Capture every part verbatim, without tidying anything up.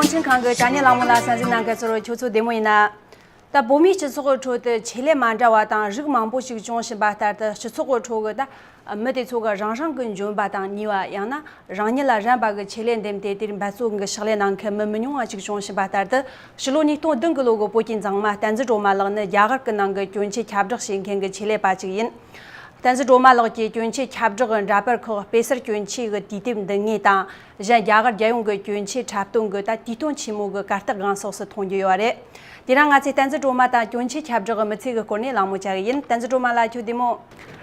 ཁྲིན་ཁང་གི་དྲ་བརྙན་གླེང་མོལ་ལ་གསན་གཟིགས་གནང་མཁན་ཚོར་ཁྱོད་ཚོ་བདེ་མོ་ཡིན་ན། ད་བོད་མིའི་སྤྱི་ཚོགས་ཀྱི་ཁྲོད་དུ་ཆེད་ལས་མ་འདྲ་བ་དང་རིགས་མང་པོ་ཞིག་བྱུང་བཞིན་པ་ལྟར་དུ། སྤྱི་ཚོགས་ཀྱི་ཁྲོད་ཀྱི་ད་མི་དེ་ཚོ་གི་རང་རང་གི་འཇོན་པ་དང་ནུས་པ། ཡང་ན་རང་ཉིད་ལ་རན་པ་གི་ཆེད་ལས་འདེམས་ཏེ་དེར་འབད་བརྩོན་གྱི་ཕྱག་ལས་གནང་མཁན་མི་མི་ཉུང་བ་ཞིག་བྱུང་བཞིན་པ་ལྟར་དུ། ཕྱི་ལོ་ཉིས་སྟོང་བདུན་གི་ལོ་གི་བོད་ཀྱི་མཛངས་མ་བསྟན་འཛིན་སྒྲོལ་མ་ལགས་ནི་རྒྱ་གར་གྱི་ནང་གི་གྱོན་ཆས་ཁྱབ་བསྒྲགས་བྱེད་མཁན་གྱི་ཆེད་ལས་པ་ཞིག་ཡིན། བསྟན་འཛིན་སྒྲོལ་མ་ལགས་ཀྱིས་གྱོན་ཆས་ཁྱབ་བསྒྲགས་ཀྱི་འདྲ་པར་ཁག་དཔེ་གསར་གྱོན་ཆས་ཀྱི་དུས་དེབ་འདི་ངོས་དང་། གཞན་རྒྱ་གར་རྒྱལ་ཡོངས་ཀྱི་གྱོན་ཆས་འཁྲབ་སྟོན་གྱི་ད་དུས་སྟོན་ཆེན་མོ་གི་གར་སྟེགས་སྒང་སོགས་སུ་མཐོང་རྒྱུ་ཡོད་རེད། དེ་རིང་ང་ཚོས་བསྟན་འཛིན་སྒྲོལ་མ་དང་གྱོན་ཆས་ཁྱབ་བསྒྲགས་ཀྱི་མི་ཚེ་གི་སྐོར་ནས་གླེང་མོལ་བྱ་གི་ཡིན། བསྟན་འཛིན་སྒྲོལ་མ་ལགས་ཁྱོད་བདེ་མོ།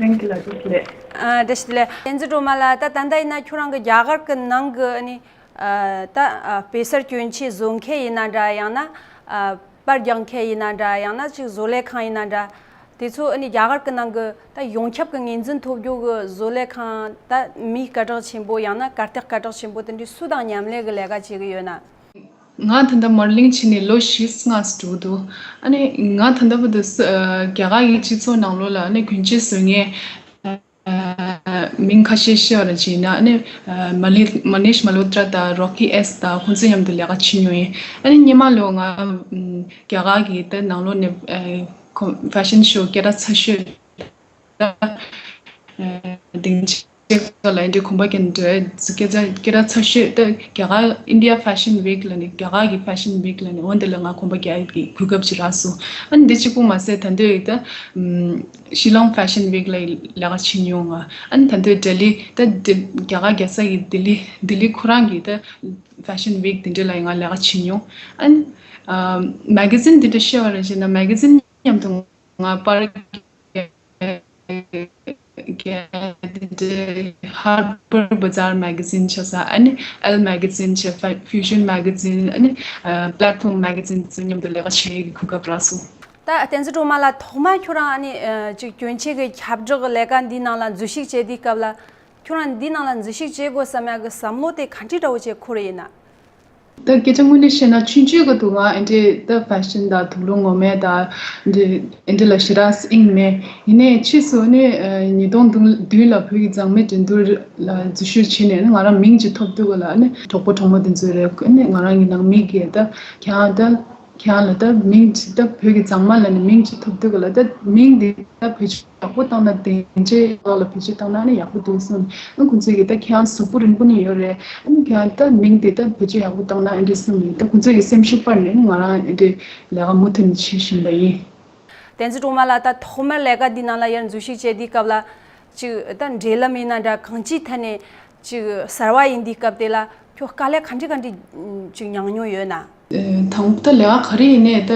ལྷན་རྒྱས་ལ་བཀྲ་ཤིས་བདེ་ལེགས། ཨ། བཀྲ་ཤིས་བདེ་ལེགས། བསྟན་འཛིན་སྒྲོལ་མ་ལགས། ད་ད་ལྟ་ཡིན་ན་ཁྱོད་རང་གི་རྒྱ་གར་གྱི་ནང་གི་ཨ་ནི། ཨ། ད་ཨ་དཔེ་གསར་གྱོན་ཆས་བཟོ་མཁན་ཡིན་ན་འདྲ། ཡང་ན་ཨ་པར་རྒྱག་མཁན་ཡིན་ན་འདྲ། ཡང་ན་ཅིག་བཟོ་ལས་ཁང་ཡིན་ན་འདྲ། དེ་ཚོ་ཨ་ནི་རྒྱ་གར་གྱི་ནང་གི་ད་ཡོངས་ཁྱབ་ཀྱི་ངོས་འཛིན་ཐོབ་རྒྱུ་གི་བཟོ་ལས་ཁང་། ད་མིའི་སྐད་གྲགས་ཆེན་པོ། ཡང་ན་གར་སྟེགས་སྐད་གྲགས་ཆེན་པོ་དེ་འདྲའི་སུ་དང་མཉམ་ལས་ཀྱི་ལས་ཀ་བྱེད་ཀྱི་ཡོད་ན། ང་ད་ལྟ་མོ་ཌེ་ལིང་བྱས་ནས་ལོ་བཞི་ལྔ་ཙམ་འགྲོ་གི་འདུག་ཨ་ནི་ང་ད་ལྟ་བར་དུ་ས་ཨ་རྒྱ་གར་གྱི་སྤྱི་ཚོགས་ནང་ལོགས་ལ་ཨ་ནི་གྱོན་ཆས་བཟོ་མཁན་ཨ་མིང་ཁ་ཤས་བཤད་པ་ཅིག་ཡིན་ན། ཨ་ནི་ཨ་མ་ལི་མ་ནིཤ་མལ་ཧོ་ཏྲ་དང་རོ་ཀི་ཨེས་དང་ཁོང་ཚོ་མཉམ་དུ་ལས་ཀ་བྱེད་མྱོང་ཡིན། ཨ་ནི་སྔོན་མ་ལོ་ང་ཨམ་རྒྱ་གར་གྱི་ད་ནང་ལོགས་ནས་ཨ་ཁོ་ཕེ་ཤན་ཤོ་སྐད་གྲགས་ཚ་ཤོས། ད་ཨ་སྡིངས་ཆ་ཁ་ལ་འདི་གོམ་པ་རྒྱག་འདྲ་སྐད་ཆ་སྐད་གྲགས་ཚ་ཤོས། ད་རྒྱ་གར་India Fashion Week ལ་ནི། རྒྱ་གར་གྱི་Fashion Week ལ་ནི། འོ་འདི་ལ་ང་གོམ་པ་རྒྱག་གི་གོ་སྐབས་ཅིག་རག་སོང་། ཨ་ནི་འདི་གཅིག་པུ་མ་ཟད་ད་དུང་ད་ཨམ་ཤི་ལོང་Fashion Week ལ་ལས་ཀ་བྱེད་མྱོང་ང་། ཨ་ནི་ད་དུང་ལྡི་ལི་ད་ལྡི་རྒྱ་གར་རྒྱལ་ས་ཡི་ལྡི་ལི་ལྡི་ལི་ཁོ་རང་གི་ད་Fashion Week འདི་འདྲ་ལ་ང་ལས་ཀ་བྱེད་མྱོང་། ཨ་ནི་ཨ་མེ་ག་ཛིན་འདི་འདྲ་བཤད་པ་རེད་ཅེ་ན། མེ་ག་ཛིན་མཉམ་དུ་ང་པར་རྒྱག་རྒྱག་འདི་འདྲའི་Harper's Bazaar Magazine བྱས། ཨ་ནི་Elle Magazine བྱས། Fusion Magazine། ཨ་ནི་ཨ་Platform Magazine ཚོ་མཉམ་དུ་ལས་ཀ་བྱེད་ཡག་གི་གོ་སྐབས་རག་སོང་། ད་བསྟན་འཛིན་སྒྲོལ་མ་ལགས། ཐོག་མར་ཁྱོད་རང་ཨ་ནི་ཨ་ཅིག་གྱོན་ཆས་ཀྱི་ཁྱབ་བསྒྲགས་ལས་ཀ་འདིའི་ནང་ལ་འཛུལ་ཞུགས་བྱེད་དུས་སྐབས་ལ། ཁྱོད་རང་འདིའི་ནང་ལ་འཛུལ་ཞུགས་བྱེད་དགོས་བསམ་ཡག་གི་བསམ་བློ་དེ་ག་འདྲ་འདྲ་བོ་ཅིག་འཁོར་ཡིན་ན། ད་སྐད་ཆ་དངོས་གནས་བཤད་ན་ཆུང་ཆུང་གི་དུས་ང་འདི་འདྲའི་ད་ཕེ་ཤན་དང་དུག་ལོག་ངོ་མ་དང་འདི་འདི་འདྲ་ལ་ཞེ་དྲག་དབྱིངས་མེད། ཡིན་ནའི་ཕྱིས་སུ་ནི་ཨ་ཉིས་སྟོང་བདུན་ལ་བོད་ཀྱི་མཛངས་མའི་འགྲན་བསྡུར་ལ་འཛུལ་ཞུགས་བྱས་ནས་ནི་ང་རང་མིང་ཅིག་ཐོབ་དུས་ག་ལ་ནི་གྲོགས་པོ་གྲོགས་མོ་དེ་ཚོ་རེད། ནི་ང་རང་གི་ནང་མི་གིས་ད་ཁྱེད་རང་ད་ཁྱེད་རང་ལ་ད་མིང་ཅིག་ད་བོད་ཀྱི་མཛངས་མ་ལ་ནི་མིང་ཅིག་ཐོབ་དུས་ག་ལ་ད་མིང་འདི་ད་བེད་སྤྱོད་ཡག་པོ་བཏང་ན། དེ་འདྲའི་ལག་ལ་བེད་སྤྱོད་བཏང་ན་ནི་ཡག་པོ་འདུག་གསུངས་ནས། ཨ་ཁོང་ཚོས་ཀྱིས་ད་ཁྱེད་རང་གཟུགས་པོ་རིང་པོ་ནི་ཡོད་རེད། ཨ་ནི་ཁྱེད་རང་ད་མིང་དེ་ད་བེད་སྤྱོད་ཡག་པོ་བཏང་ན་ཨ་འདྲ་གསུངས་ནས། ད་ཁོང་ཚོས་ཀྱིས་སེམས་ཤུགས་སྤར་ནས་ནི་ང་རང་ཨ་འདྲའི་ལས་ཀ་མུ་མཐུད་ནས་བྱེད་བཞིན་པ་ཡིན། བསྟན་འཛིན་སྒྲོལ་མ་ལགས། ད་ཐོག་མར་ལས་ཀ་འདི་ནང་ལ་ཡར་འཛུལ་ཞུགས་བྱེད་དུས་སྐབས་ལ་ཅིག་ད་འབྲེལ་ལམ་ཡིན་ན་འདྲ། གང་ཅིའི་ཐད་ནས་ཅིག་གསར་བ་ཡིན་དུས་སྐབས་དེ་ལ་ཁྱོད་དཀའ་ལས་ག་འདྲ་ག་འདྲ་ཅིག་མྱངས་མྱོང་ཡོད་ན། ཨེ་དང་པོ་ད་ལས་ཀ་ག་རེ་ཡིན་ནའི་ད་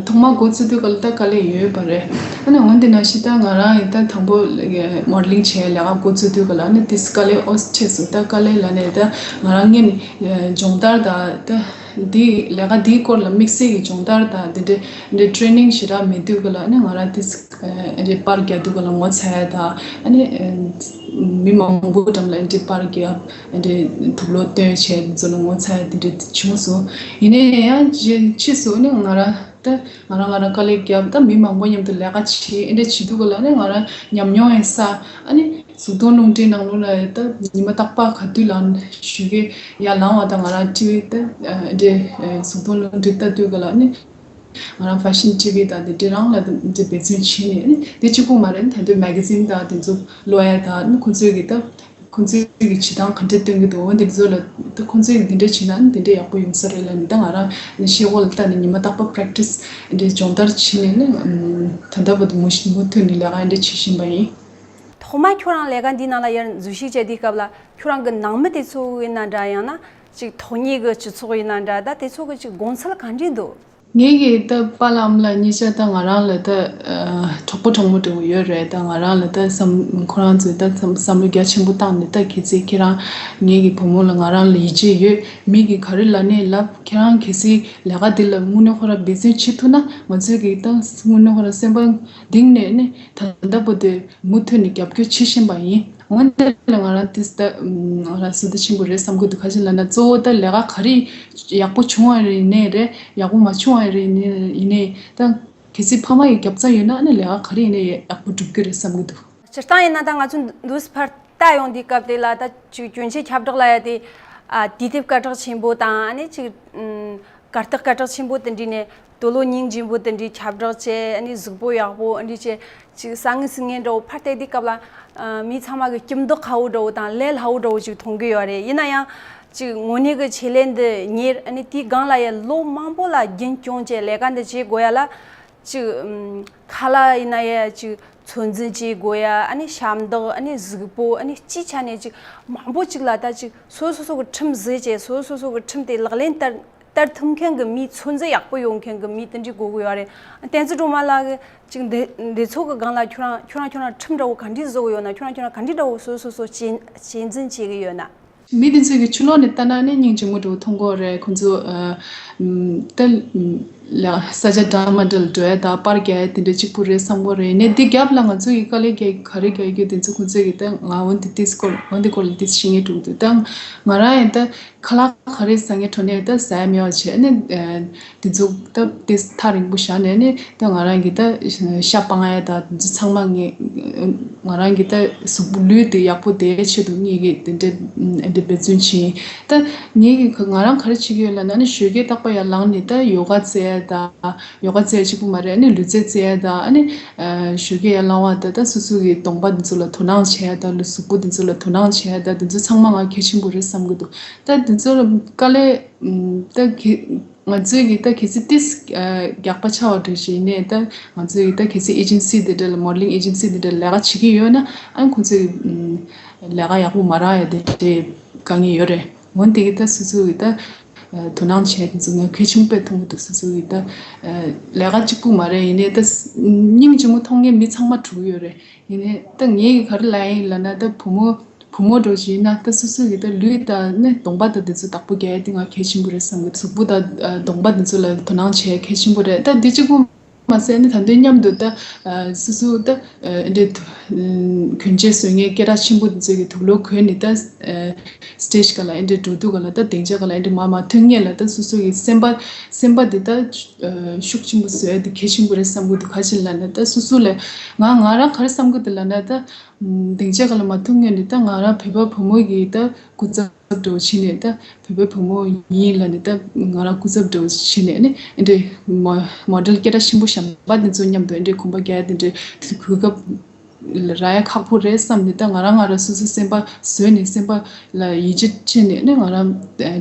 ཐོག་མར་འགོ་བཙུགས་དུས་ག་ལ་ད་དཀའ་ལས་ཡོད་པ་རེད། ཨ་ནི་འོན་ཏེ་ནང་བཞིན་ད་ང་རང་ཡིན་ད་དང་པོ་མོ་ཌེ་ལིང་བྱས་ལས་ཀ་འགོ་བཙུགས་དུས་ག་ལ་ནི་དེ་དཀའ་ལས་ཨོ་ཐེབས་སོང་། ད་དཀའ་ལས་ལབ་ནའི་ད་ང་རང་ངོས་ནས་ཨེ་སྦྱོང་བརྡར་དང་ད་འདི་ལས་ཀ་འདིའི་སྐོར་ལ་དམིགས་བསལ་གྱི་སྦྱོང་བརྡར་དང་འདི་འདྲའི་འདི་འདྲའི་ཊེ་རེ་ནིང་ཞེ་དྲག་མེད་དུས་ག་ལ་ནི་ང་རང་དེ་ཨེ་འདི་པར་རྒྱག་དུས་ག་ལ་ངོ་ཚ་ཡ་དང་། ཨ་ནི་ཨེ་མི་མང་པོ་འགྲམ་ལ་འདི་པར་རྒྱག་འདི་དུག་ལོག་སྟོན་བྱས་འདི་ཚོ་ལ་ངོ་ཚ་ཡ་འདི་འདྲ་བྱུང་སོང་། ཡིན་ནའི་ཡང་རྗེས་ཕྱིས་སུ་ནི་ང་རང་ད་ང་རང་ང་རང་དཀའ་ལས་བརྒྱབ། ད་མི་མང་པོ་མཉམ་དུ་ལས་ཀ་བྱེད། འདི་འདྲ་བྱེད་དུས་ག་ལ་ནི་ང་རང་ཉམས་མྱོང་ཡང་བསགས། ཨ་ནི་གཟུགས་མཐོང་རླུང་འཕྲིན་ནང་ལོགས་ལ་ད་ཉི་མ་རྟག་པར་ག་དུས་ལ་ཞུ་གི་ཡར་ལངས་པ་དང་ང་རང་ཊི་ཝི་ད་འདི་གཟུགས་མཐོང་རླུང་འཕྲིན་ལྟ་དུས་ག་ལ་ནི། ང་རང་ཕེ་ཤན་ཊི་ཝི་དང་དེ་འདྲ་རང་ལ་དེ་འབད་བརྩོན་བྱས་ནས་ནི་དེ་གཅིག་པུ་མ་རེད། ད་དུང་མེ་ག་ཛིན་དང་དེ་ཚོ་ཀློག་ཡ་དང་ནི་ཁོང་ཚོས་ཀྱི་ད་ཁོང་ཚོས་ཀྱི་བྱེད་སྟངས་ག་འདྲ་སྟོན་གྱི་འདུག་འོ་འདི་ཚོ་ལ་ད་ཁོང་ཚོས་ཀྱི་འདི་འདྲ་བྱས་ན་ནི་དེ་འདྲ་ཡག་པོ་ཡོང་ས་རེད་ལབ་ནས། ད་ང་རང་ནི་ཤེལ་སྒོ་ལ་ལྟ་ནས་ཉི་མ་རྟག་པར་པེ་རེག་ཊི་སི་འདི་སྦྱོང་བརྡར་བྱས་ནས་ནི་ད་ལྟ་བར་དུ་མུ་མུ་མཐུད་ནས་ལས་ཀ་འདི་བྱེད་བཞིན་པ་ཡིན། ཐོག་མར་ཁྱོད་རང་ལས་ཀ་འདིའི་ནང་ལ་ཡར་འཛུལ་ཞུགས་བྱས་དུས་སྐབས་ལ་ཁྱོད་རང་གི་ནང་མི་དེ་ཚོ་ཡིན་ན་འདྲ། ཡང་ན་ཅིག་ཐོག་མའི་གི་སྤྱི་ཚོགས་ཡིན་ན་འདྲ། ད་དེ་ཚོ་གི་ཅིག་དགོངས་ཚུལ་ག་འདྲ་འདུག་ངེད་ཀྱི་ད་པཱ་ལགས་ཨ་མ་ལགས་གཉིས་ཆ་ད་ང་རང་ལ་ད་ཨ་གྲོགས་པོ་གྲོགས་མོ་འདྲ་བོ་ཡོད་རེད། ད་ང་རང་ལ་ད་བསམ་ཁོ་རང་ཚོས་ད་བསམ་བསམ་བློ་རྒྱ་ཆེན་པོ་བཏང་ནས། ད་གལ་སྲིད་ཁྱེད་རང་ངེད་ཀྱི་བུ་མོ་ལ་ང་རང་ལ་ཡིད་ཆེས་ཡོད། མི་གིས་ག་རེ་ལབ་ནའི་ལབ། ཁྱེད་རང་གལ་སྲིད་ལས་ཀ་འདི་ལ་དངོས་གནས་ཁོ་རང་འབད་བརྩོན་བྱེད་ཐུབ་ན། ང་ཚོས་ཀྱིས་ད་དངོས་གནས་ཁོ་རང་སེམས་པ་གཏིང་ནས་ནི་ད་ལྟ་བར་དུ་མུ་མཐུད་ནས་རྒྱབ་སྐྱོར་བྱེད་བཞིན་པ་ཡིན། འོན་ཏེ་ལ་ང་རང་ཏིས་ད་ང་རང་སུ་ད་ཆེན་པོ་རེད་བསམ་གྱི་འདུག་ག་ཅི་ལབ་ན་གཙོ་བོ་ད་ལས་ཀ་ག་རེ་ཡག་པོ་བྱུང་བ་རེད་ནའི་རེད། ཡག་པོ་མ་བྱུང་བ་རེད་ནའི་ཡིན་ནའི་ད་གལ་སྲིད་ཕ་མ་ཡི་རྒྱབ་རྩ་ཡོད་ན་ནི་ལས་ཀ་ག་རེ་ཡིན་ནའི་ཡག་པོ་འགྲུབ་ཀྱི་རེད་བསམ་གྱི་འདུག་སྤྱིར་བཏང་ཡིན་ན་ད་ང་ཚོ་འདུག་སེ་ཕར་ལྟ་ཡོང་དུས་སྐབས་དེ་ལ་ད་ཅིག་གྱོན་ཆས་ཁྱབ་བསྒྲགས་ལབ་ཡ་དེ་ ཨ་དུས་དེབ་སྐད་གྲགས་ཆེན་པོ་དང་ཨ་ནི་ཅིག་ཨམ་གར་སྟེགས་སྐད་གྲགས་ཆེན་པོ་དེ་འདྲ་ནས་དུག་ལོག་སྙིང་རྗེ་པོ་དེ་འདྲ་ཁྱབ་བསྒྲགས་བྱས། ཨ་ནི་གཟུགས་པོ་ཡག་པོ་ཨ་འདྲ་བྱས། ཅིག་ས་ངན་སུ་ངན་འདྲ་བོ་ཕར་བལྟས་དུས་སྐབས་ལ་ཨ་མི་ཚང་མ་གི་སྐྱིད་མདོག་ཁ་པོ་འདྲ་བོ་དང་ལས་སླ་བོ་འདྲ་བོ་ཅིག་མཐོང་གི་ཡོད་རེད། ཡིན་ན་ཡང་ཅིག་དངོས་གནས་གི་ཆེད་ལས་འདི་གཉེར། ཨ་ནི་དེའི་སྒང་ལ་ཡང་ལོ་མང་པོ་ལ་རྒྱུན་སྐྱོང་བྱས་ལས་ཀ་འདི་བྱེད་དགོས་ཡ་ལ། ཅིག་ཨམ་ཁ་ལག་ཡིན་ན་ཡང་ཅིག་ཚོད་འཛིན་བྱེད་དགོས་ཡ། ཨ་ནི་ཞབས་འདེགས། ཨ་ནི་གཟུགས་པོ། ཨ་ནི་སྤྱིའི་ཆ་ནས་ཅིག་མང་པོ་ཅིག་ལ་ད་ཅིག་སོ་སོ་སོ་གི་ཁྲིམས་བཟོས་བྱས། སོ་སོ་སོ་གི་ཁྲིམས་དེ་ལག་ལེན་བསྟར་བསྟར་ཐུབ་མཁན་གི་མིའི་ཚོད་འཛིན་ཡག་པོ་ཡོད་མཁན་གི་མི་དེ་འདྲ་དགོས་ཀྱི་ཡོད་རེད། བསྟན་འཛིན་སྒྲོལ་མ་ལགས་ཀྱིས་ཅིག་འདི་འདི་ཚོ་གི་སྒང་ལ་ཁྱོད་རང་ཁྱོད་རང་ཁྱོད་རང་ཁྲིམས་འདྲ་བོ་ག་འདྲ་བཟོ་གི་ཡོད་ན། ཁྱོད་རང་ཁྱོད་རང་ག་འདྲ་འདྲ་བོ་སོ་སོ་སོ་གཅེས་གཅེས་འཛིན་བྱེད་ཀྱི་ཡོད་ན། མི་དེ་ཚོ་གི་ཕྱི་ལོགས་ནས་ལྟ་ན་ནི་སྙིང་རྗེ་མོ་འདྲ་བོ་མཐོང་གི་ཡོད་རེད། ཁོང་ཚོ་ཨ་ད་ལ་ས་ཆ་འདྲ་མི་འདྲ་ལ་འགྲོ་ཡ་དང་པར་རྒྱག་ཡ་དེ་འདྲ་གཅིག་པུ་རེད་བསམ་གི་རེད། ནས་འདི་རྒྱབ་ལ་ང་ཚོ་ཡི་དཀའ་ལས་རྒྱག་ག་རེ་རྒྱག་རྒྱུ་དེ་ཚོ་ཁོང་ཚོ་གི་ད་ང་འོན་ཏེ་ཏིས་སྐོར་འོན་ཏེ་སྐོར་ལ་ཏིས་ཤེས་ངེས་འདུག་འདུག་ད་ང་རང་ཡང་ད་ཁ་ལག་ག་རེ་ཟ་ངེས་འགྲོ་ནས་ད་ཟ་ཡ་མེད་པ་བྱས་ནས་དེ་ཚོ་ད་ཏིས་ཐག་རིང་པོ་བཞག་ནས་ནི་ད་ང་རང་གི་ད་ཤ་སྤང་ཡ་ད་དེ་ཚོ་ཚང་མ་ངས་ང་རང་གི་ད་གཟུགས་པོ་ལུས་དེ་ཡག་པོ་བསྡད་ཆེད་དུ་ངེད་ཀྱི་དེ་འདྲ་དེ་འདྲ་འབད་བརྩོན་བྱས། ད་ངེད་ཀྱི་ང་རང་ག་རེ་བྱེད་ཀྱི་ཡོད་ལབ་ན་ནི་ཞོགས་ཀས་རྟག་པར་ཡར་ལངས་ནས་ད་ཡོ་ག་རྩེ་ཡ་ད་ཡོ་ག་རྩེ་ཡ་གཅིག་པུ་མ་རེད། ཨ་ནི་ལུས་རྩལ་རྩེ་ཡ་ད་ཨ་ནི་ཞོགས་ཀས་ཡར་ལངས་པ་ད་ད་སོ་སོ་གི་གདོང་པ་འདི་ཚོ་ལ་དོ་སྣང་བྱེད་ཡ་ད་ལུས་གཟུགས་པོ་འདི་ཚོ་ལ་དོ་སྣང་བྱེད་ཡ་ད་འདི་ཚོ་ཚང་མ་ང་གལ་ཆེན་པོ་རེད་བསམ་གི་འདུག་ད་འདི་ཚོ་ལ་དཀའ་ལས་ད་གི་ང་ཚོས་ཀྱི་ད་གལ་སྲིད་ཏིས་རྒྱག་པ་ཆགས་པ་འདྲ་ཞིག་ཡིན་ནའི་ད་ང་ཚོས་ཀྱི་ད་གལ་སྲིད་ཨེ་ཇེན་སི་དེ་འདྲ་ལ་མོ་ཌེ་ལིང་ཨེ་ཇེན་སི་དེ་འདྲ་ལས་ཀ་བྱེད་ཀྱི་ཡོད་ན་ཨ་ཁོང་ཚོས་ཀྱི་ལས་ཀ་ཡག་པོ་མ་རག་ཡ་དེ་འདྲའི་དཀའ་ངལ་ཡོད་རེད། འོན་ཏེ་གི་ད་སོ་སོ་གི་ད་དོ་སྣང་བྱས་དེ་ཚོ་ང་གལ་ཆེན་པོ་མཐོང་གི་འདུག་སོ་སོ་གི་ད་ལས་ཀ་གཅིག་པུ་མ་རེད། ཡིན་ནའི་ད་སྙིང་རྗེ་མོ་མཐོང་མཁན་མི་ཚང་མ་འགྲོ་གི་ཡོད་རེད། ཡིན་ནའི་ད་ངས་ག་རེ་ལབ་ཡིན་ལབ་ན་ད་བུ་མོ་བུ་མོ་འདྲ་ཞིག་ཡིན་ན་ད་སོ་སོ་གི་ད་ལུས་དང་ནི་གདོང་པ་དང་དེ་ཚོ་བདག་པོ་རྒྱག་ཡ་དེ་ང་གལ་ཆེན་པོ་རེད་བསམ་གི། གཟུགས་པོ་དང་གདོང་པ་དེ་ཚོ་ལ་དོ་སྣང་བྱེད་ཡ་གལ་ཆེན་པོ་རེད། ད་འདི་གཅིག་པུ་མ་ཟད་ནི་ད་དུང་མཉམ་དུ་ད་སོ་སོ་ད་འདི་གྱོན་ཆས་བཟོ་མཁན་སྐད་གྲགས་ཆེན་པོ་དེ་ཚོ་གི་དུག་ལོག་གོན་ནས་ད་སི་ཊེ་ཇི་ག་ལ་འདི་འགྲོ་དུས་ག་ལ་ད་སྡིངས་ཆ་ག་ལ་འདི་མ་མ་ཐོན་སྔོན་ལ་ད་སོ་སོ་གི་སེམས་པ་སེམས་པ་འདི་ད་ཤུགས་ཆེན་པོ་བཟོ་ཡ་དེ་གལ་ཆེན་པོ་རེད་བསམ་གི་འདུག་ག་ཅི་ལབ་ན་ད་སོ་སོ་ལ་ང་ང་རང་ག་རེ་བསམ་གི་འདུག་ལབ་ན་ད། སྡིངས་ཆ་ག་ལ་མ་ཐུག་སྔོན་ནས་ད་ང་རང་བོད་པ་བུ་མོ་གི་ད་སྐུ་ཚབ་འདྲ་བོ་བྱས་ནས་ད་བོད་པའི་བུ་མོ་ཡིན་ལབ་ནས་ད་ང་རང་སྐུ་ཚབ་འདྲ་བོ་བྱས་ནས་ནི་འདི་མོ་མོ་ཌེལ་སྐད་གྲགས་ཆེན་པོ་གཞན་པ་འདི་ཚོ་མཉམ་དུ་འདི་གོམ་པ་རྒྱག་དེ་འདྲའི་དུས་གོ་སྐབས་རག་ཡ་ཁག་པོ་རེད་བསམ་ནས་ད་ང་རང་ང་རང་སོ་སོའི་སེམས་པ་བཟོས་ནས་སེམས་པ་ལ་ཡིད་ཆེས་བྱས་ནས་ནི་ང་རང་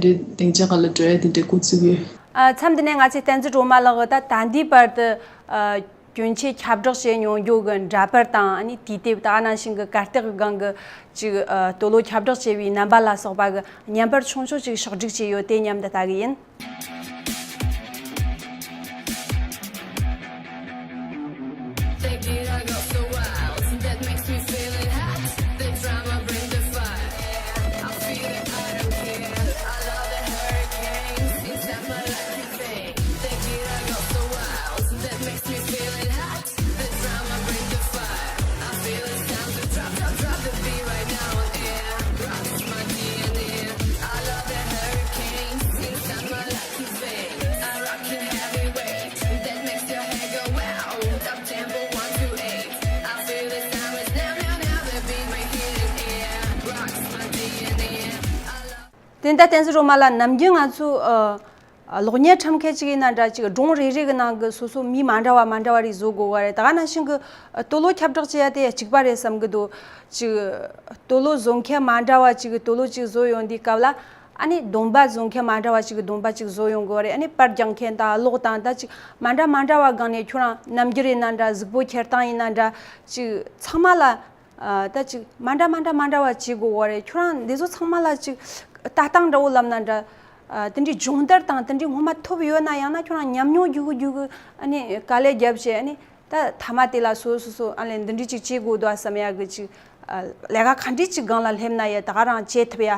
འདི་སྡིངས་ཆ་ག་ལ་འགྲོ་ཡ་དེ་འདྲའི་འགོ་བཙུགས་ཡོད། ཨ་མཚམས་འདི་ནས་ང་ཚོས་བསྟན་འཛིན་སྒྲོལ་མ་ལགས་ཀྱིས་ད་ད་ལྟའི་བར་དུ་ཨ། གྱོན་ཆས་ཁྱབ་བསྒྲགས་བྱེད་མྱོང་རྒྱུ་གི་འདྲ་པར་དང་ཨ་ནི་དུས་དེབ་ད་ག་ནང་བཞིན་གྱི་གར་སྟེགས་ཀྱི་སྒང་གི་ཅིག་ཨ་སྟོད་ལོ་ཁྱབ་བསྒྲགས་བྱས་པའི་རྣམ་པ་ལ་སོགས་པ་གི་བརྙན་པར་ཆུང་ཆུང་ཅིག་ཕྱོགས་སྒྲིག་བྱས་ཡོད། དེ་མཉམ་དུ་ལྟ་གི་ཡིན། དེ་ལྟར་བསྟན་འཛིན་སྒྲོལ་མ་ལགས་ནམ་རྒྱུན་ང་ཚོ་ཨ། གློག་བརྙན་འཁྲབ་མཁན་ཅིག་ཡིན་ན་འདྲ། ཅིག་སྒྲུང་རེ་རེ་གི་ནང་གི་སོ་སོ་མི་མ་འདྲ་བ་མ་འདྲ་བ་རེ་བཟོ་དགོས་པ་རེད། ད་ག་ནང་བཞིན་གི་སྟོད་ལོ་ཁྱབ་བསྒྲགས་བྱེད་ཡ་དེ་གཅིག་པ་རེད་བསམ་གི་འདུག་ཅིག་སྟོད་ལོ་བཟོ་མཁན་མ་འདྲ་བ་ཅིག་གི་སྟོད་ལོ་ཅིག་བཟོ་ཡོང་དུས་སྐབས་ལ་ཨ་ནི་གདོང་པ་བཟོ་མཁན་མ་འདྲ་བ་ཅིག་གི་གདོང་པ་ཅིག་བཟོ་ཡོང་དགོས་པ་རེད། ཨ་ནི་པར་རྒྱག་མཁན་དང་གློག་དང་ད་ཅིག་མ་འདྲ་མ་འདྲ་བ་སྒང་ནས་ཁྱོད་རང་རྣམ་འགྱུར་ཡིན་ན་འདྲ། གཟུགས་པོ་འཁྱེར་སྟངས་ཡིན་ན་འདྲ། ཅིག་ཚང་མ་ལ་ཨ་ད་ཅིག་མ་འདྲ་མ་འདྲ་མ་འདྲ་བ་བྱེད་དགོས་པ་རེད། ཁྱོད་རང་འདི་ཚོ་ཚང་མ་ལ་ཅིག་ལྟ་སྟངས་འདྲ་བོ་ལབ་ན་འདྲ། ཨ་དེ་འདྲའི་སྦྱོང་བརྡར་དང་དེ་འདྲའི་སྔོན་མ་ཐོབ་ཡོད་ན། ཡང་ན་ཁྱོད་རང་ཉམས་མྱོང་རྒྱུག་གི་རྒྱུག་གི་ཨ་ནི་དཀའ་ལས་བརྒྱབ་བྱས། ཨ་ནི་ད་མཐའ་མ་དེ་ལ་སོ་སོ་སོ་ཨ་ལས་འདི་འདྲའི་ཅིག་བྱེད་དགོས་འདུག་བསམ་ཡ་གི་ཅིག་ཨ་ལས་ཀ་ག་འདྲའི་ཅིག་སྒང་ལ་སླེབས་ན་ཡ་ད་ག་རང་བྱེད་ཐུབ་ཡ་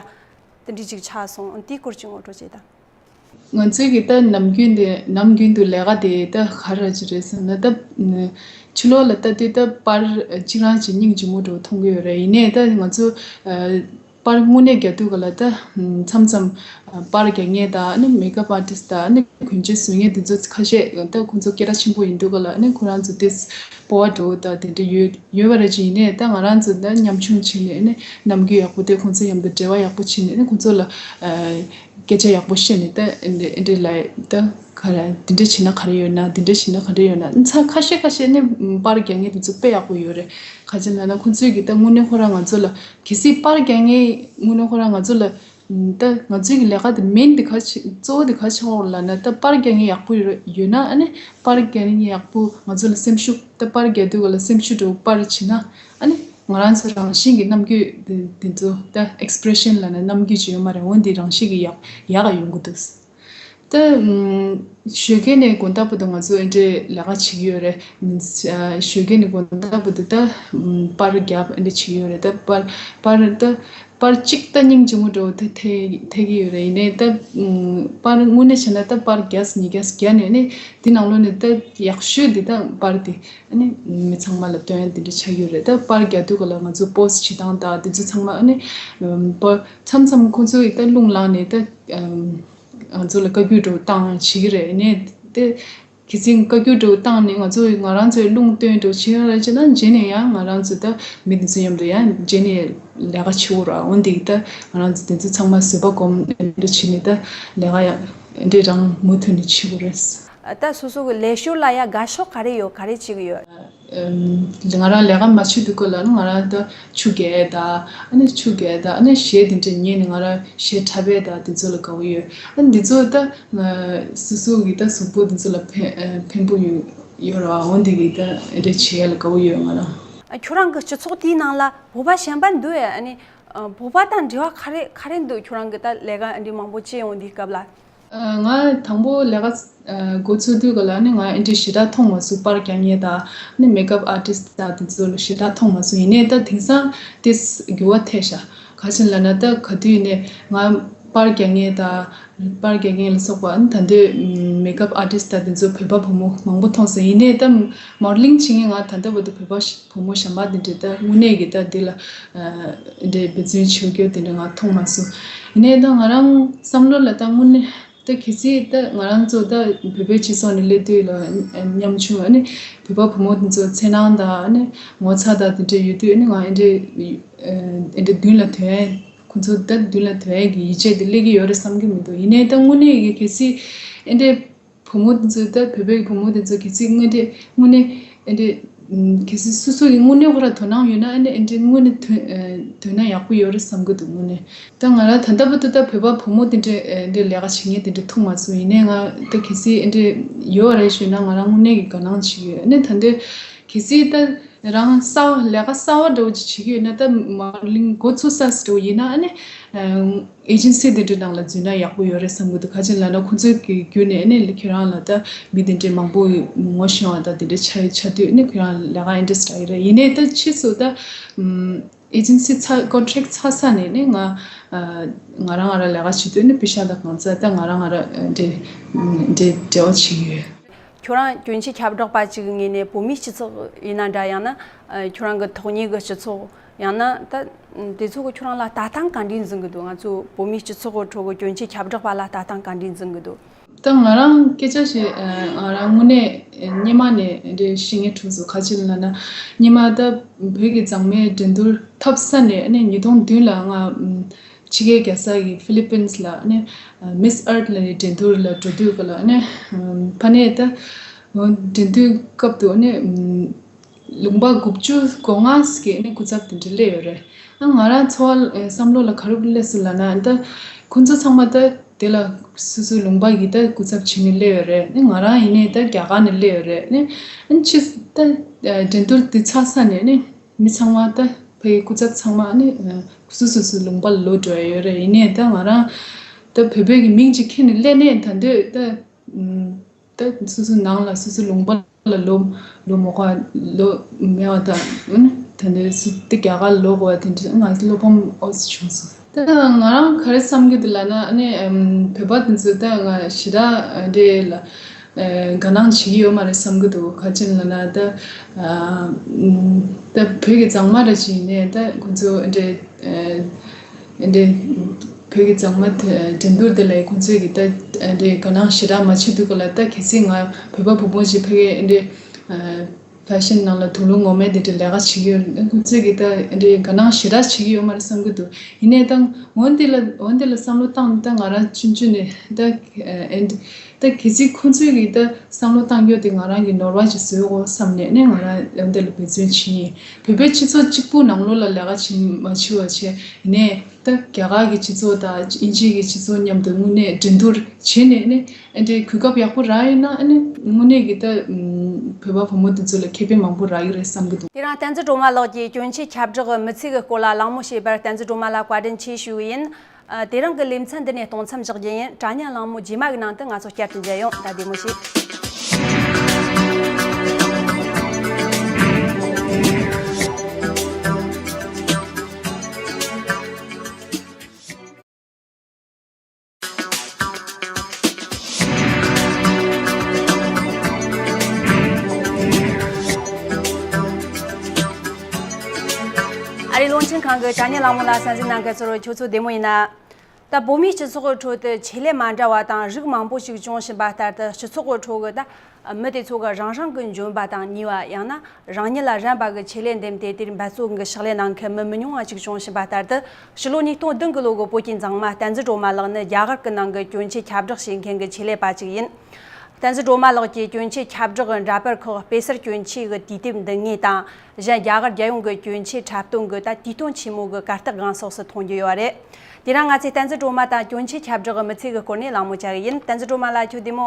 དེ་འདྲའི་ཅིག་ཆགས་སོང་། དེའི་སྐོར་ཅིག་ངོ་སྤྲོད་བྱེད་དང་། ང་ཚོའི་གི་ད་ནམ་རྒྱུན་དེ་ནམ་རྒྱུན་དུ་ལས་ཀ་དེ་ད་ག་རེ་ཅིག་རེད་ཟེར་ན། ད་ཕྱི་ལོགས་ལ་ལྟ་དུས་ད་པར་གཅིག་རང་གཅིག་སྙིང་རྗེ་མོ་འདྲ་བོ་མཐོང་གི་ཡོད་རེད། ཡིན་ནའི་ད་ང་ཚོ་ཨ་ པར་དངོས་གནས་རྒྱག་དུས་ག་ལ་ད་མཚམས་མཚམས་པར་རྒྱག་མཁན་དང་ཨ་ནི་མེག་ཨབ་ཨར་ཊིསི་དང་ཨ་ནི་གོན་ཆས་བཟོ་མཁན་དེ་ཚོ་ཁ་ཤས་ད་ཁོང་ཚོ་སྐད་གྲགས་ཆེན་པོ་ཡིན་དུས་ག་ལ་ཨ་ནི་ཁོ་རང་ཚོ་དེ་སྤོབས་པ་འདྲ་བོ་དང་དེ་འདྲ་ཡོད་ཡོད་པ་རེད། ཅིག་ཡིན་ནའི་ད་ང་རང་ཚོ་ད་ཉམ་ཆུང་བྱས་ནས་ཨ་ནི་ནམ་རྒྱུན་ཡག་པོ་དེ་ཁོང་ཚོ་མཉམ་དུ་འབྲེལ་བ་ཡག་པོ་བྱས་ནས་ཨ་ནི་ཁོང་ཚོ་ལ་སྐད་ཆ་ཡག་པོ་བཤད་ནས་ད་ཨེ་འདྲ་ཨེ་འདྲ་ལབ་ད་ག་རེ་འདི་འདྲ་བྱས་ན་ག་རེ་ཡོད་ན་འདི་འདྲ་བྱས་ན་ག་འདྲ་ཡོད་ན་ཚ་ཁ་ཤས་ཁ་ཤས་ནི་པར་རྒྱག་མཁན་དེ་ཚོ་དཔེ་ཡག་པོ་ཡོད་རེད། ག་ཅི་ལབ་ན་ཁོང་ཚོས་གི་ད་དངོས་གནས་ཁོ་རང་ང་ཚོ་ལ་གལ་སྲིད་པར་རྒྱག་མཁན་དངོས་གནས་ཁོ་རང་ང་ཚོ་ལ་ད་ང་ཚོའི་གི་ལས་ཀ་དེ་མེན་དེ་ག་ཆེ་གཙོ་བོ་དེ་ག་ཆེ་བོ་ལབ་ན་ད་པར་རྒྱག་མཁན་ཡག་པོ་ཡོད་ཡོད་ན་ཨ་ནི་པར་རྒྱག་མཁན་ཡག་པོ་ང་ཚོ་ལ་སེམས་ཤུགས་ད་པར་རྒྱག་དུས་ག་ལ་སེམས་ཤུགས་འདྲ་བོ་པར་བྱེད་ན་ཨ་ནི་ང་རང་ཚོ་རང་བཞིན་གི་རྣམ་འགྱུར་དེ་དེ་ཚོ་ད་ཨེག་སི་པི་རེ་ཤན་ལབ་ན་རྣམ་འགྱུར་ཅིག་ཡོད་མ་རེད། འོན་ཏེ་རང་བཞིན་གི་ཡག་ཡག་ག་ཡོང་གི་འདུག་ད་ཨུམ། ཞོགས་ཀས་ནས་དགོང་དག་བར་དུ་ང་ཚོ་ཨེ་འདྲའི་ལས་ཀ་བྱེད་ཀྱི་ཡོད་རེད། ཨུམ། ཞོགས་ཀས་ནས་དགོང་དག་བར་དུ་ད་ཨུམ། པར་རྒྱབ་ཨེ་འདྲ་བྱེད་ཀྱི་ཡོད་རེད། ད་པར་པར་ད་པར་གཅིག་ད་སྙིང་རྗེ་མོ་འདྲ་བོ་ད་ཐེ་ཐེ་གི་ཡོད་རེད། ཡིན་ནའི་ད་ཨུམ། པར་དངོས་གནས་བྱས་ན་ད་པར་བརྒྱ་ཉིས་བརྒྱ་བརྒྱབ་ནས་ནི་དེ་ནང་ལོགས་ནས་ད་ཡག་ཤོས་དེ་ད་པར་དེ་ཨ་ནི་མི་ཚང་མ་ལ་སྟོན་དེ་འདྲ་ཆགས་ཡོད་རེད། ད་པར་རྒྱག་དུས་ག་ལ་ང་ཚོ་པོ་སི་ཊི་བྱེད་སྟངས་དང་དེ་ཚོ་ཚང་མ་ཨ་ནི་ཨུམ། པར་མཚམས་མཚམས་ཁོང་ཚོ་ཡི་ད་རླུང་ལངས་ནས་ད་ཨུམ། ང་ཚོ་ལ་བཀའ་བཀྱོན་འདྲ་བོ་བཏང་བྱེད་ཀྱི་རེད། ནས་དེ་གལ་སྲིད་བཀའ་བཀྱོན་འདྲ་བོ་བཏང་ནས་ང་ཚོ་ང་རང་ཚོའི་རླུང་བཏོན་འདྲ་བོ་བྱེད་ཡོང་ར་བྱས་ན་རྗེས་ནས་ཡང་ང་རང་ཚོ་ད་མི་དེ་ཚོ་མཉམ་དུ་ཡང་རྗེས་ནས་ལས་ཀ་བྱེད་འོ་ར། འོན་ཏེ་ད་ང་རང་ཚོ་དེ་ཚོ་ཚང་མ་བཟོད་པ་སྒོམ་འདྲ་བྱས་ནས་ད་ལས་ཀ་ཡང་འདྲ་རང་མུ་མཐུད་ནས་བྱེད་དགོས་རེད། ད་སོ་སོ་གི་ལས་ཞོར་ལ་ཡ་དགའ་ཕྱོགས་ག་རེ་ཡོད། ག་རེ་བྱེད་ཀྱི་ཡོད། ང་རང་ལས་ཀ་མ་བྱེད་དུས་སྐབས་ལ་ནི་ང་རང་ད་ཆུ་རྐྱལ་དང་ཨ་ནི་ཆུ་རྐྱལ་དང་ཨ་ནི་གཞས་དེ་འདྲ་ཉན་ནས་ང་རང་གཞས་འཁྲབ་པ་དང་དེ་ཚོ་ལ་དགའ་བོ་ཡོད། ཨ་ནི་འདི་ཚོ་ད་ང་སོ་སོ་གི་ད་གཟུགས་པོ་དེ་ཚོ་ལ་ཕན་ཕན་པོ་ཡོད་ཡོད་ར། འོན་ཏེ་གི་ད་འདྲ་བྱེད་ཡ་ལ་དགའ་བོ་ཡོད་ང་རང་། ཁྱོད་རང་གི་སྤྱི་ཚོགས་དེའི་ནང་ལ་བོད་པ་གཞན་པ་འདུག་ཨེ། ཨ་ནི་བོད་པ་དང་འབྲེལ་བ་ག་རེ་ག་རེ་འདུག་ཁྱོད་རང་གི་ད་ལས་ཀ་འདི་མང་པོ་བྱེད་ཡོང་དུས་སྐབས་ལ། ང་དང་པོ་ལས་ཀ་འགོ་ཚུགས་དུས་ག་ལ་ནི་ང་ཨེ་འདྲའི་ཞེ་དྲག་མཐོང་མ་སོང་། པར་རྒྱག་མཁན་དང་ནི་མེག་ཨབ་ཨར་ཊིསི་དང་དེ་ཚོ་ལ་ཞེ་དྲག་མཐོང་མ་སོང་། ཡིན་ནའི་ད་དེང་སང་དེ་འགྱུར་བ་ཐེབས་ཤག་ག་ཅི་ལབ་ན་ད་ག་དུས་ནས་ང་པར་རྒྱག་མཁན་དང་པར་རྒྱག་མཁན་ལ་སོགས་པ་ནི་ད་འདོད་མེག་ཨབ་ཨར་ཊིསི་དང་དེ་ཚོ་བོད་པ་བུ་མོ་མང་པོ་མཐོང་སོང་། ཡིན་ནའི་ད་མོ་ཌེ་ལིང་བྱེད་མཁན་ང་ད་ལྟ་བར་དུ་བོད་པ་བུ་མོ་གཞན་པ་དེ་འདྲས་ད་དངོས་གནས་ཀྱི་ད་འདི་ལ་འདྲས་འབད་བརྩོན་བྱེད་རྒྱུ་དེ་འདྲས་ང་མཐོང་མ་སོང་། ཡིན་ནའི་ད་ང་རང་བསམ་བློ་ལ་ད་དངོས་གནས་ད་གལ་སྲིད་ད་ང་རང་ཚོ་ད་བོད་པའི་སྤྱི་ཚོགས་ནས་སླེབས་དུས་ལ་ཉམ་ཆུང་ཨ་ནི་བོད་པ་བུ་མོ་དེ་ཚོ་འཚེར་སྣང་དང་ཨ་ནི་ངོ་ཚ་དང་དེ་འདྲས་ཡོད་དུས་ཨ་ནི་ང་ཨེ་འདྲས་ཨེ་འདྲས་མདུན་ལ་ཐོན་ཁོ་ཚོ་ད་མདུན་ལ་ཐོན་གྱི་ཡིད་ཆེས་དེ་སླེབས་ཀྱི་ཡོད་རེད་བསམ་གྱི་མི་འདུག་ཡིན་ནའི་ད་དངོས་གནས་ཀྱི་གལ་སྲིད་ཨེ་འདྲས་བུ་མོ་དེ་ཚོ་ད་བོད་པའི་བུ་མོ་དེ་ཚོ་གལ་སྲིད་དངོས་འབྲེལ་དངོས་གནས་ཨེ་འདྲས་ཨམ་གལ་སྲིད་སོ་སོ་ཡི་དངོས་གནས་ཁོ་ར་དོ་སྣང་ཡོད་ན་ཨེ་འདྲས་ཨེ་འདྲས་དངོས་གནས་ཐོན་ཨེ་ཐོན་ན་ཡག་པོ་ཡོད་རེད་བསམ་གི་འདུག་དངོས་གནས་ད་ང་རང་ད་ལྟ་བར་དུ་ད་བོད་པ་བུ་མོ་དེ་འདྲས་ཨེ་འདྲས་ལས་ཀ་བྱེད་མཁན་དེ་འདྲས་མཐོང་མ་སོང་། ཡིན་ནའི་ང་ད་གལ་སྲིད་ཨེ་འདྲས་ཡོད་རེད་ཞུས་ན་ང་རང་དངོས་གནས་ཀྱི་དགའ་སྣང་བྱེད་ཀྱི་ཡོད། ཨེ་ནས་ད་འདྲས་གལ་སྲིད་ད་རང་གསར་བ་ལས་ཀ་གསར་བ་འདྲ་བོ་ཅིག་བྱེད་ཀྱི་ཡོད་ན་ད་མོ་ཌེ་ལིང་འགོ་ཚུགས་ས་འདྲ་བོ་ཡིན་ན་ཨ་ནི་ཨེ་ཇེན་སི་དེ་འདྲའི་ནང་ལ་འཛུལ་ན་ཡག་པོ་ཡོད་རེད་བསམ་གྱི་འདུག་ག་ཅི་ལབ་ན་ཁོང་ཚོའི་གི་བརྒྱུད་ནས་ཨ་ནི་ཁྱོད་རང་ལ་ད་མི་དེ་འདྲའི་མང་པོ་ངོ་ཤེས་པ་དང་དེ་འདྲ་ཆགས་ཆགས་དུས་ཨ་ནི་ཁྱོད་རང་ལས་ཀ་ཨིན་ཊེ་རེ་སི་ཊི་རག་གི་རེད། ཡིན་ནའི་ད་ཕྱིས་སུ་ད་ཨེ་ཇེན་སི་ཚ་ཀོན་ཊེག་ཚ་ས་ནས་ནི་ང་ང་རང་ང་རང་ལས་ཀ་བྱེད་དུས་ནི་པེ་ཤ་དང་གང་ཚ་ད་ང་རང་ང་རང་འདྲ་འདྲ་འབྲེལ་བ་བྱེད་ཀྱི་ཡོད། ཁྱོད་རང་གྱོན་ཆས་ཁྱབ་བསྒྲགས་པ་ཅིག་ངོས་ནས་བོད་མིའི་སྤྱི་ཚོགས་ཡིན་ན་འདྲ་ཡང་ན་ཨ་ཁྱོད་རང་གི་ཐོག་མྱེས་ཀྱི་སྤྱི་ཚོགས་ཡང་ན་ད་དེ་ཚོ་གི་ཁྱོད་རང་ལ་ལྟ་སྟངས་ག་འདྲས་འཛིན་གི་འདུག་ང་ཚོ་བོད་མིའི་སྤྱི་ཚོགས་ཀྱི་ཁྲོད་ཀྱི་གྱོན་ཆས་ཁྱབ་བསྒྲགས་པ་ལ་ལྟ་སྟངས་ག་འདྲས་འཛིན་གི་འདུག་ད་ང་རང་སྐད་ཆ་བཤད་ཨ་ང་རང་དངོས་གནས་སྔོན་མ་ནས་འདྲ་ཤེས་མཁན་གྲོགས་ཚོ་ག་ཅི་ལབ་ན་སྔོན་མ་ད་བོད་ཀྱི་མཛངས་མའི་འགྲན་བསྡུར་འཐབ་ས་ནས་ཨ་ནི་ཉིས་སྟོང་བདུན་ལ་ང་ཕྱི་རྒྱལ་རྒྱལ་ས་གི་ཧྥི་ལི་པིན་ལ་ནི་མིས་ཨརཐ་ལབ་ནས་འགྲན་བསྡུར་ལ་འགྲོ་དུས་ག་ལ་ནི་ཕ་ནས་ད་འགྲན་བསྡུར་སྐབས་དུ་ནི་ལུང་པ་དགུ་བཅུ་གོ་ལྔ་ཞིག་གི་ནི་སྐུ་ཚབ་དེ་འདྲ་སླེབས་ཡོད་རེད། ཨ་ང་རང་ཚོ་བསམ་བློ་ལ་ག་རེ་སླེབས་སོང་ལབ་ན་ད་ཁོང་ཚོ་ཚང་མ་ད་དེ་ལ་སོ་སོའི་ལུང་པ་གི་ད་སྐུ་ཚབ་བྱས་ནས་སླེབས་ཡོད་རེད། ནི་ང་རང་ཡིན་ནའི་ད་རྒྱ་གར་ནས་སླེབས་ཡོད་རེད། ནི་ཨ་ཕྱི་ད་འགྲན་བསྡུར་དེ་ཚར་ས་ནས་ནི། མི་ཚང་མ་ད་ཕའི་སྐུ་ཚབ་ཚང་མ་ནི་སོ་སོ་སོའི་ལུང་པ་ལ་ལོག་འགྲོ་ཡ་ཡོད་རེད། ཡིན་ནའི་ད་ང་རང་ད་བོད་བོད་ཀྱི་མིང་ཅིག་ཁྱེར་ནས་སླེབས་ནས་ད་འདོད་ད་ད་སོ་སོའི་ནང་ལ་སོ་སོའི་ལུང་པ་ལ་ལོག་ལོག་མ་ག་ལོག་མེད་པ་ད་ད་འདོད་སུ་ད་རྒྱ་གར་ལ་ལོག་དགོས་པ་དེ་འདྲ་ང་བློ་ཕམ་ཨོ་ཙི་བྱུང་སོང་། ད་ང་རང་ག་རེ་བསམ་གྱི་འདུག་ལབ་ན་ཨ་ནི་བོད་པ་དེ་ཚོ་ད་ང་ཞེ་དྲག་འདྲེ་ལ་དགའ་སྣང་བྱེད་ཀྱི་ཡོད་མ་རེད་བསམ་གྱི་འདུག་ག་ཅི་ལབ་ན་ད་ད་བོད་ཀྱི་མཛངས་མ་རེ་ཅིག་ཡིན་ནའི་ད་ཁོ་ཚོ་འདྲེ་ འདི་བོད་ཀྱི་མཛངས་མ་དེ་འགྲན་བསྡུར་དེ་ལ་ཁོང་ཚོས་ཀྱི་ད་འདི་དགའ་སྣང་ཞེ་དྲག་མ་བྱེད་དུས་ག་ལ། ད་གལ་སྲིད་ང་བོད་པ་བུ་མོ་ཞིག་ཕ་གིའི་འདི་ཕེ་ཤན་ནང་ལ་དུག་ལོག་ངོ་མའི་དེ་འདྲ་ལས་ཀ་བྱེད་ཀྱི་ཡོད། ཁོང་ཚོས་ཀྱི་ད་འདི་དགའ་སྣང་ཞེ་དྲག་བྱེད་ཀྱི་ཡོད་མ་རེད་བསམ་གྱི་འདུག་ཡིན་ནའི་ད་འོན་ཏེ་ལ་འོན་ཏེ་ལ་བསམ་བློ་བཏང་ནས་ད་ང་རང་ཆུང་ཆུང་ནས་ད་ད་གལ་སྲིད་ཁོང་ཚོས་ཀྱི་ད་བསམ་བློ་བཏང་རྒྱུ་དེ་ང་རང་གི་ནོར་བ་ཅིག་བཟོས་དགོས་བསམ་ནས་ནས་ང་རང་འདི་ལ་འབད་བརྩོན་བྱས་ཡིན། བོད་པའི་སྤྱི་ཚོགས་གཅིག་པུ་ནང་ལོགས་ལ་ལས་ཀ་བྱེད་མ་བྱེད་པ་བྱས་ནས་ད་རྒྱ་གར་གྱི་སྤྱི་ཚོགས་དང་དབྱིན་ཇི་གི་སྤྱི་ཚོགས་མཉམ་དུ་དངོས་གནས་འགྲན་བསྡུར་བྱས་ནས་ནས་ཨ་འདྲའི་གོ་སྐབས་ཡག་པོ་རག་ཡོད་ན་ཨ་ནི་དངོས་གནས་ཀྱི་ད་བོད་པ་བུ་མོ་དེ་ཚོ་ལ་ཁེ་ཕན་མང་པོ་རག་གི་རེད་བསམ་གྱི་འདུག་དེ་རིང་བསྟན་འཛིན་སྒྲོལ་མ་ལགས་ཀྱིས་གྱོན་ཆས་ཁྱབ་བསྒྲགས་མི་ཚེ་གི་སྐོར་ལ་གླེང་མོལ་བྱས་པར་བསྟན་འཛིན་སྒྲོལ་མ་ལ་བཀའ་དྲིན་ཆེ་ཞུ་གི་ཡིན། ཨ། དེ་རིང་གི་ལེ་ཚན་འདི་ནས་གཏོང་མཚམས་བཞག་རྒྱུ་ཡིན། དྲ་བརྙན་གླེང་མོལ་རྗེས་མ་གི་ནང་དུ་ང་ཚོ་བསྐྱར་དུ་མཇལ་ཡོང་། ད་བདེ་མོ་བྱོས། ཨ་རིའི་རླུང་འཕྲིན་ཁང་གི་དྲ་བརྙན་གླེང་མོལ་ལ་གསན་གཟིགས་གནང་མཁན་ཚོར་ཁྱོད་ཚོ་བདེ་མོ་ཡིན་ན། ད་བོད་མིའི་སྤྱི་ཚོགས་ཀྱི་ཁྲོད་དུ་ཆེད་ལས་མ་འདྲ་བ་དང་རིགས་མང་པོ་ཞིག་བྱུང་བཞིན་པ་ལྟར་དུ། སྤྱི་ཚོགས་ཀྱི་ཁྲོད་ཀྱི་ད་མི་དེ་ཚོ་གི་རང་རང་གི་འཇོན་པ་དང་ནུས་པ། ཡང་ན་རང་ཉིད་ལ་རན་པ་གི་ཆེད་ལས་འདེམས་ཏེ་དེར་འབད་བརྩོན་གྱི་ཕྱག་ལས་གནང་མཁན་མི་མི་ཉུང་བ་ཞིག་བྱུང་བཞིན་པ་ལྟར་དུ། ཕྱི་ལོ་ཉིས་སྟོང་བདུན་གི་ལོ་གི་བོད་ཀྱི་མཛངས་མ་བསྟན་འཛིན་སྒྲོལ་མ་ལགས་ནི་རྒྱ་གར་གྱི་ནང་གི་གྱོན་ཆས་ཁྱབ་བསྒྲགས་བྱེད་མཁན་གྱི་ཆེད་ལས་པ་ཅིག་ཡིན། བསྟན་འཛིན་སྒྲོལ་མ་ལགས་ཀྱིས་གྱོན་ཆས་ཁྱབ་བསྒྲགས་འདྲ་པར་ཁག་སྤེལ་གསར་གྱོན་ཆས་ཀྱི་དུས་དེབ་འདི་ངེས་དང་། གཞན་རྒྱ་གར་རྒྱལ་ཡོངས་ཀྱི་གྱོན་ཆས་འཁྲབ་སྟོན་གྱི་ད་དུས་སྟོན་ཆེན་མོ་གི་གར་སྟེགས་སྒང་སོགས་སུ་མཐོང་རྒྱུ་ཡོད་རེད། དེ་རིང་ང་ཚོས་བསྟན་འཛིན་སྒྲོལ་མ་དང་གྱོན་ཆས་ཁྱབ་བསྒྲགས་མི་ཚེ་གི་སྐོར་ནས་གླེང་མོལ་བྱ་གི་ཡིན། བསྟན་འཛིན་སྒྲོལ་མ་ལགས་ཁྱོད་བདེ་མོ།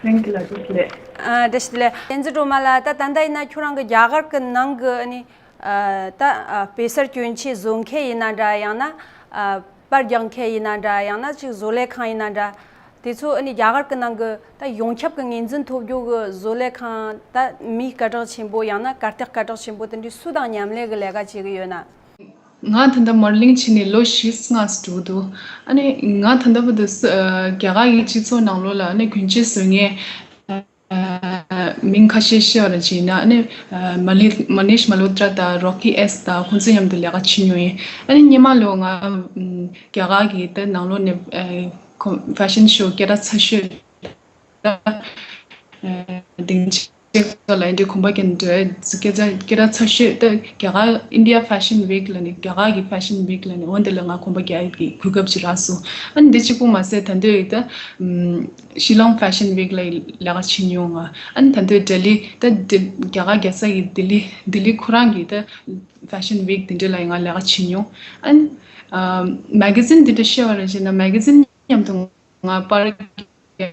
བཀྲ་ཤིས་བདེ་ལེགས། ཨ། བཀྲ་ཤིས་བདེ་ལེགས། བསྟན་འཛིན་སྒྲོལ་མ་ལགས། ད་ད་ལྟ་ཡིན་ན་ཁྱོད་རང་གི་རྒྱ་གར་གྱི་ནང་གི་ཨ་ནི་ཨ་ད་ཨ་སྤེལ་གསར་གྱོན་ཆས་བཟོ་མཁན་ཡིན་ན་འདྲ། ཡང་ན་ཨ་པར་རྒྱག་མཁན་ཡིན་ན་འདྲ། ཡང་ན་ཅིག་བཟོ་ལས་ཁང་ཡིན་ན་འདྲ། དེ་ཚོ་ཨ་ནི་རྒྱ་གར་གྱི་ནང་གི་ད་ཡོངས་ཁྱབ་ཀྱི་ངོས་འཛིན་ཐོབ་རྒྱུ་གི་བཟོ་ལས་ཁང་། ད་མིའི་སྐད་གྲགས་ཆེན་པོ་ཡང་ན་གར་སྟེགས་སྐད་གྲགས་ཆེན་པོ་དེ་འདྲའི་སུ་དང་མཉམ་ལས་ཀྱི་ལས་ཀ་བྱེད་ཀྱི་ཡོད་ན། ང་ད་ལྟ་མོ་ཌེ་ལིང་བྱས་ནས་ལོ་བཞི་ལྔ་ཙམ་འགྲོ་གི་འདུག་ཨ་ནི་ང་ད་ལྟ་བར་དུ་ས་ཨ་རྒྱ་གར་གྱི་སྤྱི་ཚོགས་ནང་ལོགས་ལ་ཨ་ནི་གྱོན་ཆས་བཟོ་མཁན་ཨ་མིང་ཁ་ཤས་བཤད་པ་ཅིག་ཡིན་ན། ཨ་ནི་ཨ་མ་ལི་མ་ནིཤ་མལ་ཧོ་ཏྲ་དང་རོ་ཀི་ཨེས་དང་ཁོང་ཚོ་མཉམ་དུ་ལས་ཀ་བྱེད་མྱོང་ཡིན། ཨ་ནི་སྔོན་མ་ལོ་ང་ཨམ་རྒྱ་གར་གྱི་ད་ནང་ལོགས་ནས་ཨ་ཁོ་ཕེ་ཤན་ཤོ་སྐད་གྲགས་ཚ་ཤོས། ད་ཨ་སྡིངས་ཆ་ཁ་ལ་འདི་གོམ་པ་རྒྱག་འགྲོ་སྐད་ཆ་སྐད་གྲགས་ཚ་ཤོས། ད་རྒྱ་གར་ཨིན་ཌི་ཡ་ཕེ་ཤན་ཝིག་ལ་ནི་རྒྱ་གར་གྱི་ཕེ་ཤན་ཝིག་ལ་ནི་འོ་འདི་ལ་ང་གོམ་པ་རྒྱག་གི་གོ་སྐབས་ཅིག་རག་སོང་། ཨ་ནི་འདི་གཅིག་པུ་མ་ཟད་ད་འདོད་ཡོད་ད་ཨམ་ཤི་ལོང་ཕེ་ཤན་ཝིག་ལ་ལས་ཀ་བྱེད་མྱོང་ང་། ཨ་ནི་ད་འདོད་ལྡི་ལི་ད་ལྡི་རྒྱ་གར་རྒྱལ་ས་ཡི་ལྡི་ལི་ལྡི་ལི་ཁོ་རང་གི་ད་ཕེ་ཤན་ཝིག་དེ་འདྲ་ལ་ང་ལས་ཀ་བྱེད་མྱོང་། ཨ་ནི་ཨ་མེ་ག་ཛིན་དེ་འདྲ་བཤད་པ་རེད་ཅེ་ན། མེ་ག་ཛིན་མཉམ་དུ་ང་པར་རྒྱག་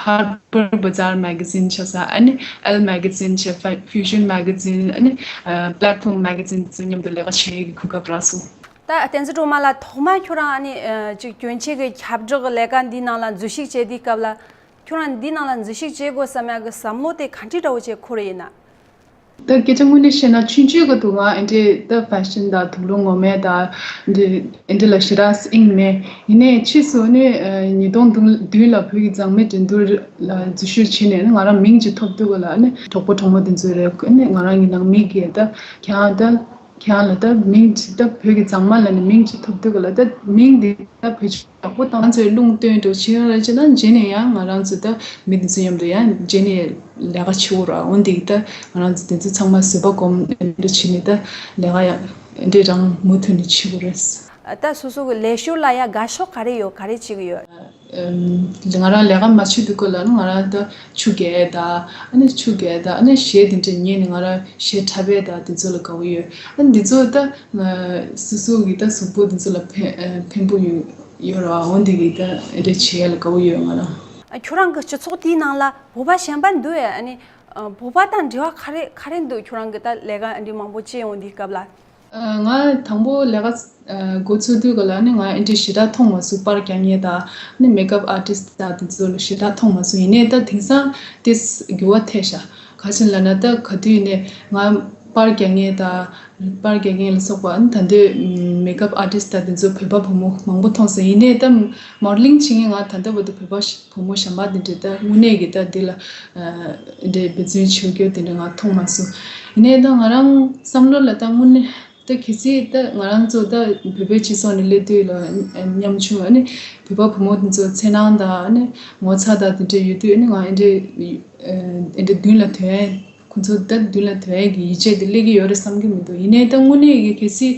ཧར་པར་བ་ཛར་མེ་ག་ཛིན་བྱས། ཨ་ནི་ཨེལ་མེ་ག་ཛིན་བྱས། ཕ་ཕིའུ་ཤན་མེ་ག་ཛིན། ཨ་ནི་ཨ་པླེ་ཊི་ཧོམ་མེ་ག་ཛིན་ཚོ་མཉམ་དུ་ལས་ཀ་བྱེད་ཡས་ཀྱི་གོ་སྐབས་རག་སོང་། ད་བསྟན་འཛིན་སྒྲོལ་མ་ལགས། ཐོག་མར་ཁྱོད་རང་ཨ་ནི་ཨ་ཅིག་གྱོན་ཆས་ཀྱི་ཁྱབ་བསྒྲགས་ཀྱི་ལས་ཀ་འདིའི་ནང་ལ་འཛུལ་ཞུགས་བྱེད་དུས་སྐབས་ལ། ཁྱོད་རང་འདིའི་ནང་ལ་འཛུལ་ཞུགས་བྱེད་དགོས་བསམ་ཡག་གི་བསམ་བློ་དེ་ག་འདྲ་འདྲ་བོ་ཅིག་འཁོར་ཡིན་ན། ད་སྐད་ཆ་དངོས་གནས་བཤད་ན་ཆུང་ཆུང་གི་འདུག་ང་ཨེ་འདྲའི་ད་ཕེ་ཤན་དང་དུག་ལོག་ངོ་མ་དང་འདི་ཨེ་འདྲ་ལ་ཞེ་དྲག་དབྱིངས་མེད། ཡིན་ནའི་ཕྱིས་སུ་ནི་ཨ་ཉིས་སྟོང་བདུན་ལ་བོད་ཀྱི་མཛངས་མའི་འགྲན་བསྡུར་ལ་འཛུལ་ཞུགས་བྱས་ནས་ང་རང་མིང་ཅིག་ཐོབ་དུས་ག་ལ་ནི་གྲོགས་པོ་གྲོགས་མོ་དེ་ཚོས་རེད། ནི་ང་རང་གི་ནང་མི་གིས་ད་ཁྱེད་རང་ད་ཁྱེད་རང་ལ་ད་མིང་ཅིག་ད་བོད་ཀྱི་མཛངས་མ་ལ་ནི་མིང་ཅིག་ཐོབ་དུས་ག་ལ་ད་མིང་འདི་ད་བེད་སྤྱོད་ཡག་པོ་བཏང་། ང་ཚོས་རླུང་བཏོན་འགྲོ་བྱེད་ཡོང་ར་བྱེད་ན་རྗེས་ནས་ཡང་ང་རང་ཚོ་ད་མི་དེ་ཚོ་མཉམ་དུ་ཡང་རྗེས་ནས་ལས་ཀ་བྱེད་འོ་ར། འོན་ཏེ་ད་ང་རང་ཚོ་དེ་ཚོ་ཚང་མ་བཟོད་པ་སྒོམ་འདྲ་བྱེད་ནས་ད་ལས་ཀ་ཡང་འདྲ་རང་མུ་མཐུད་ནས་བྱེད་དགོས་རེད། ད་སོ་སོ་གི་ལས་ཞོར་ལ་ཡང་དགའ་ཕྱོགས་ག་རེ་ཡོད། ག་རེ་བྱེད་ཀྱི་ཡོད། ང་རང་ལས་ཀ་མ་བྱེད་དུས་སྐབས་ལ་ང་རང་ད་ཆུ་རྐྱལ་དང་ཨ་ནི་ཆུ་རྐྱལ་དང་ཨ་ནི་གཞས་དེ་འདྲ་ཉན་ནས་ང་རང་གཞས་འཁྲབ་པ་དང་དེ་ཚོ་ལ་དགའ་བོ་ཡོད། ཨ་ནི་འདི་ཚོ་ད་ང་སོ་སོ་གི་ད་གཟུགས་པོ་དེ་ཚོ་ལ་ཕན་ཕན་པོ་ཡོད་ཡོད་ར། འོན་ཏེ་གི་ད་འདི་འདྲ་བྱེད་ཡ་ལ་དགའ་བོ་ཡོད་ང་རང་། ཁྱོད་རང་གི་སྤྱི་ཚོགས་དེའི་ནང་ལ་བོད་པ་གཞན་པ་འདུག་ཨེ། ཨ་ནི་བོད་པ་དང་འབྲེལ་བ་ག་རེ་ག་རེ་འདུག་ཁྱོད་རང་གི་ད་ལས་ཀ་འདི་མང་པོ་བྱེད་ཡོང་དུས་སྐབས་ལ། ང་དང་པོ་ལས་ཀ་འགོ་ཚུགས་དུས་ག་ལ་ནི་ང་ཨེ་འདྲ་ཞེ་དྲག་མཐོང་མ་སོང་། པར་རྒྱག་མཁན་དང་ནི་མེག་ཨབ་ཨར་ཊིསི་དང་དེ་ཚོ་ལ་ཞེ་དྲག་མཐོང་མ་སོང་། ཡིན་ནའི་ད་དེང་སང་དེ་འགྱུར་བ་ཐེབས་ཤག་ག་ཅི་ལབ་ན་ད་ག་དུས་ནས་ང་པར་རྒྱག་མཁན་དང་པར་རྒྱག་མཁན་ལ་སོགས་པ་ད་དུང་མེག་ཨབ་ཨར་ཊིསི་དང་དེ་ཚོ་བོད་པ་བུ་མོ་མང་པོ་མཐོང་སོང་། ཡིན་ནའི་ད་མོ་ཌེ་ལིང་བྱེད་མཁན་ང་ད་ལྟ་བར་དུ་བོད་པ་ཞིག་བུ་མོ་གཞན་པ་དེ་འདྲས་ད་དངོས་གནས་ཀྱི་ད་འདི་ལ་ཨ་འདྲས་འབད་བརྩོན་བྱེད་རྒྱུ་དེ་འདྲས་ང་མཐོང་མ་སོང་། ཡིན་ནའི་ད་ང་རང་བསམ་བློ་ལ་ད་དངོས་གནས་ ད་གལ་སྲིད་ད་ང་རང་ཚོ་ད་བོད་པའི་སྤྱི་ཚོགས་ནས་སླེབས་དུས་ལ་ཉམ་ཆུང་ཨ་ནི་བོད་པ་བུ་མོ་དེ་ཚོ་འཚེར་སྣང་དང་ཨ་ནི་ངོ་ཚ་དང་དེ་འདྲ་ཡོད་དུས་ཨ་ནི་ང་ཨེ་འདྲས་ཨེ་འདྲས་མདུན་ལ་ཐོན་ཁོ་ཚོ་ད་མདུན་ལ་ཐོན་གྱི་ཡིད་ཆེས་དེ་སླེབས་ཀྱི་ཡོད་རེད་བསམ་གྱི་མི་འདུག་ཡིན་ནའི་ད་དངོས་གནས་ཀྱི་གལ་སྲིད་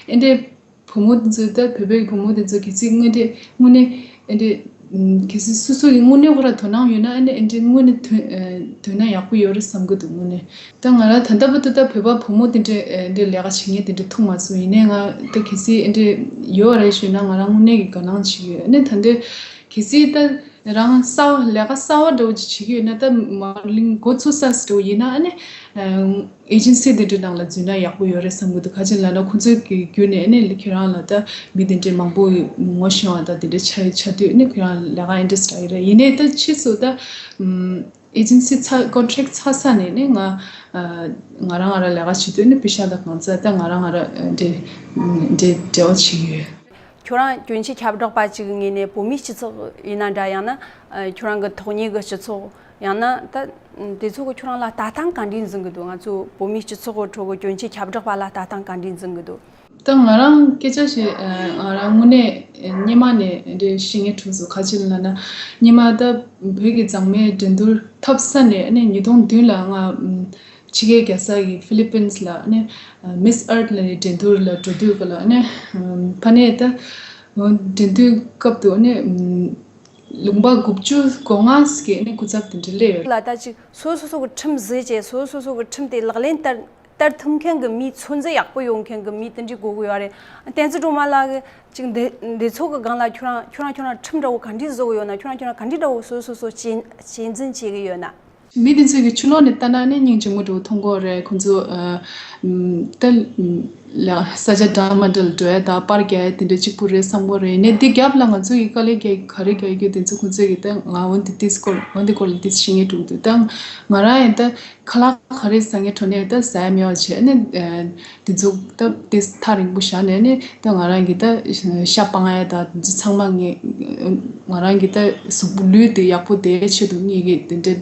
ཨེ་འདྲས་བུ་མོ་དེ་ཚོ་ད་བོད་པའི་བུ་མོ་དེ་ཚོ་གལ་སྲིད་དངོས་འབྲེལ་དངོས་གནས་ཨེ་འདྲས་ཨམ། གལ་སྲིད་སོ་སོ་གི་དངོས་གནས་ཁོ་ར་དོ་སྣང་ཡོད་ན་ཨེ་འདྲས་ཨེ་འདྲས་དངོས་གནས་ཐོན་ཨེ་ཐོན་ན་ཡག་པོ་ཡོད་རེད་བསམ་གི་འདུག་དངོས་གནས། ད་ང་རང་ད་ལྟ་བར་དུ་ད་བོད་པ་བུ་མོ་དེ་འདྲས་ཨེ་འདྲས་ལས་ཀ་བྱེད་མཁན་དེ་འདྲས་ཐུག་མ་སོང་། ཡིན་ནའི་ང་ད་གལ་སྲིད་ཨེ་འདྲས་ཡོད་རེད་ཞུས་ན་ང་རང་དངོས་གནས་ཀྱི་དགའ་སྣང་བྱེད་ཀྱི་ཡོད། ཨེ་ནས་ད་འདྲས་གལ་སྲིད་ད་རང་གསར་པ་ལས་ཀ་གསར་པ་འདྲ་བོ་ཅིག་བྱེད་ཀྱི་ཡོད་ན་ད་མ་གླིང་འགོ་ཚུགས་ས་འདྲ་བོ་ཡིན་ན་ཨེ་ནས། ཨེ་ཇེན་སི་དེ་འདྲའི་ནང་ལ་འཛུལ་ན་ཡག་པོ་ཡོད་རེད་བསམ་གྱི་འདུག་ག་ཅི་ལབ་ན་ཁོང་ཚོའི་གི་བརྒྱུད་ནས་ཨ་ནི་ཁྱེད་རང་ལ་ད་མི་དེ་འདྲའི་མང་པོ་ངོ་ཤེས་པ་དང་དེ་འདྲ་ཆགས་ཆགས་དུས་ཨ་ནི་ཁྱེད་རང་ལས་ཀ་ཨེ་འདྲས་རག་གི་རེད། ཡིན་ནའི་ད་ཕྱིས་སུ་ད་ཨེ་ཇེན་སི་ཚ་ཀོན་ཊེག་ཚར་ས་ནས་ནི་ང་ང་རང་ང་རང་ལས་ཀ་བྱེད་དུས་ནི་པེ་ཤ་དང་གང་ཚ་ད་ང་རང་ང་རང་འདྲེ་འདྲེ་འབྲེལ་བ་བྱེད་ཀྱི་ཡོད། ཁྱོད་རང་གྱོན་ཆས་ཁྱབ་བསྒྲགས་པ་ཅིག་ངོས་ནས་བོད་མིའི་སྤྱི་ཚོགས་ཡིན་ན་འདྲ་ཡང་ན་ཁྱོད་རང་གི་ཐོག་མྱེས་ཀྱི་སྤྱི་ཚོགས། ཡང་ན་ད་དེ་ཚོ་གི་ཁྱོད་རང་ལ་ལྟ་སྟངས་ག་འདྲས་འཛིན་གི་འདུག་ང་ཚོ་བོད་མིའི་སྤྱི་ཚོགས་གི་ཁྲོད་གི་གྱོན་ཆས་ཁྱབ་བསྒྲགས་པ་ལ་ལྟ་སྟངས་ག་འདྲས་འཛིན་གི་འདུག་ད་ང་རང་སྐད་ཆ་བཤད་ང་རང་དངོས་གནས་སྔོན་མ་ནས་འདྲ་ཤེས་ངེས་འཁྲུག་སོ་ག་ཅི་ལབ་ན་སྔོན་མ་ད་བོད་ཀྱི་མཛངས་མའི་འགྲན་བསྡུར་ཐོབ་ས་ནས་ནས་ཉིས་སྟོང་བདུན་ལ་ང་ཕྱི་རྒྱལ་རྒྱལ་ས་གི་ཕི་ལི་པིན་ལ་ནས་མིས་ཨརཐ་ལ་ནས་འགྲན་བསྡུར་ལ་འགྲོ་དུས་ག་ལ་ནས་ཕ་ནས་ད་འགྲན་བསྡུར་སྐབས་དུ་ནས། ལུང་པ་དགུ་བཅུ་གོ་ལྔ་ཟེར་གྱི་ནི་སྐུ་ཚབ་དེ་འདྲ་སླེབས་ཡོད། ལ་ད་ཅིག་སོ་སོ་སོ་གི་ཁྲིམས་བཟོས་བྱས་སོ་སོ་སོ་གི་ཁྲིམས་དེ་ལག་ལེན་བསྟར་བསྟར་ཐུབ་མཁན་གི་མིའི་ཚོད་འཛིན་ཡག་པོ་ཡོད་མཁན་གི་མི་དེ་འདྲ་དགོས་ཀྱི་ཡོད་རེད། བསྟན་འཛིན་སྒྲོལ་མ་ལགས་ཀྱི་ཅིག་འདི་འདི་ཚོ་གི་སྒང་ལ་ཁྱོད་རང་ཁྱོད་རང་ཁྱོད་རང་ཁྲིམས་འདྲ་བོ་ག་འདྲས་བཟོ་གི་ཡོད་ན། ཁྱོད་རང་ཁྱོད་རང་ག་འདྲས་འདྲ་བོ་སོ་སོ་སོ་གཅེས་གཅེས་འཛིན་བྱེད་ཀྱི་ཡོད་ན། མི་དེ་ཚོས་ཀྱི་ཕྱི་ལོགས་ནས་ལྟ་ན་ནི་སྙིང་རྗེ་མོ་འདྲ་བོ་མཐོང་གི་ཡོད་རེད། ཁོང་ཚོ་ཨ་ཨམ་ད་ལ་ས་ཆ་འདྲ་མི་འདྲ་ལ་འགྲོ་ཡ་དང་པར་རྒྱག་ཡ་དེ་འདྲ་གཅིག་པུ་རེད་བསམ་གི་རེད། ནས་འདི་རྒྱབ་ལ་ང་ཚོ་ཡི་དཀའ་ལས་རྒྱག་ག་རེ་རྒྱག་ཡོད་དེ་ཚོ་ཁོང་ཚོས་ཀྱི་ད་ང་འོན་ཏེ་ཏིས་སྐོར་འོན་ཏེ་སྐོར་ལ་ཏིས་ཤེས་ངེས་འགྲོ་གི་འདུག་ད་ང་རང་ཡང་ད་ཁ་ལག་ག་རེ་ཟ་ངེས་འགྲོ་ནས་ད་ཟ་ཡ་མེད་པ་བྱས་ནས་ཨ་དེ་ཚོ་ད་ཏིས་ཐག་རིང་པོ་བཞག་ནས་ནས་ད་ང་རང་གི་ད་ཤ་སྤང་ཡ་ད་དེ་ཚོ་ཚང་མ་ངས་ང་རང་གི་ད་གཟུགས་པོ་ལུས་དེ་ཡག་པོ་བསྡད་ཆེད་དུ་ངེད་ཀྱི་དེ་འདྲ་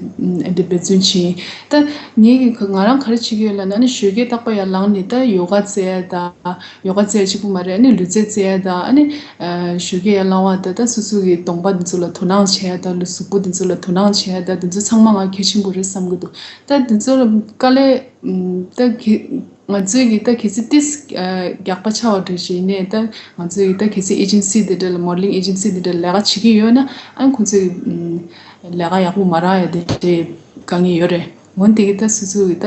འདི་འབད་བརྩོན་བྱས། ད་ངེད་ཀྱི་ང་རང་ག་རེ་བྱེད་ཀྱི་ཡོད་ལབ་ན་ནི་ཞོགས་ཀས་རྟག་པར་ཡར་ལངས་ནས་ད་ཡོ་ག་རྩེ་ཡ་ད་ཡོ་ག་རྩེ་ཡ་གཅིག་པུ་མ་རེད། ཨ་ནི་ལུས་རྩལ་རྩེ་ཡ་ད་ཨ་ནི་ཞོགས་ཀས་ཡར་ལངས་བ་ད་ད་སོ་སོ་གི་གདོང་པ་འདི་ཚོ་ལ་དོ་སྣང་བྱེད་ཡ་ད་ལུས་གཟུགས་པོ་འདི་ཚོ་ལ་དོ་སྣང་བྱེད་ཡ་ད་འདི་ཚོ་ཚང་མ་ང་གལ་ཆེན་པོ་རེད་བསམ་གི་འདུག་ད་འདི་ཚོ་ལ་དཀའ་ལས་ད་གི་ང་ཚོས་ཀྱི་ད་གལ་སྲིད་ཏིས་རྒྱག་པ་ཆགས་པ་འདྲ་ཞིག་ཡིན་ནའི་ད་ང་ཚོས་ཀྱི་ད་གལ་སྲིད་ཨེ་ཇེན་སི་དེ་འདྲ་ལ་མོ་ཌེ་ལིང་ཨེ་ཇེན་སི་དེ་འདྲ་ལས་ཀ་བྱེད་ཀྱི་ཡོད་ན་ཨ་ཁོང་ཚོས་ཀྱི་ལས་ཀ་ཡག་པོ་མ་རག་ཡ་དེ་འདྲའི་དཀའ་ངལ་ཡོད་རེད། འོན་ཏེ་གི་ད་སོ་སོ་གི་ད་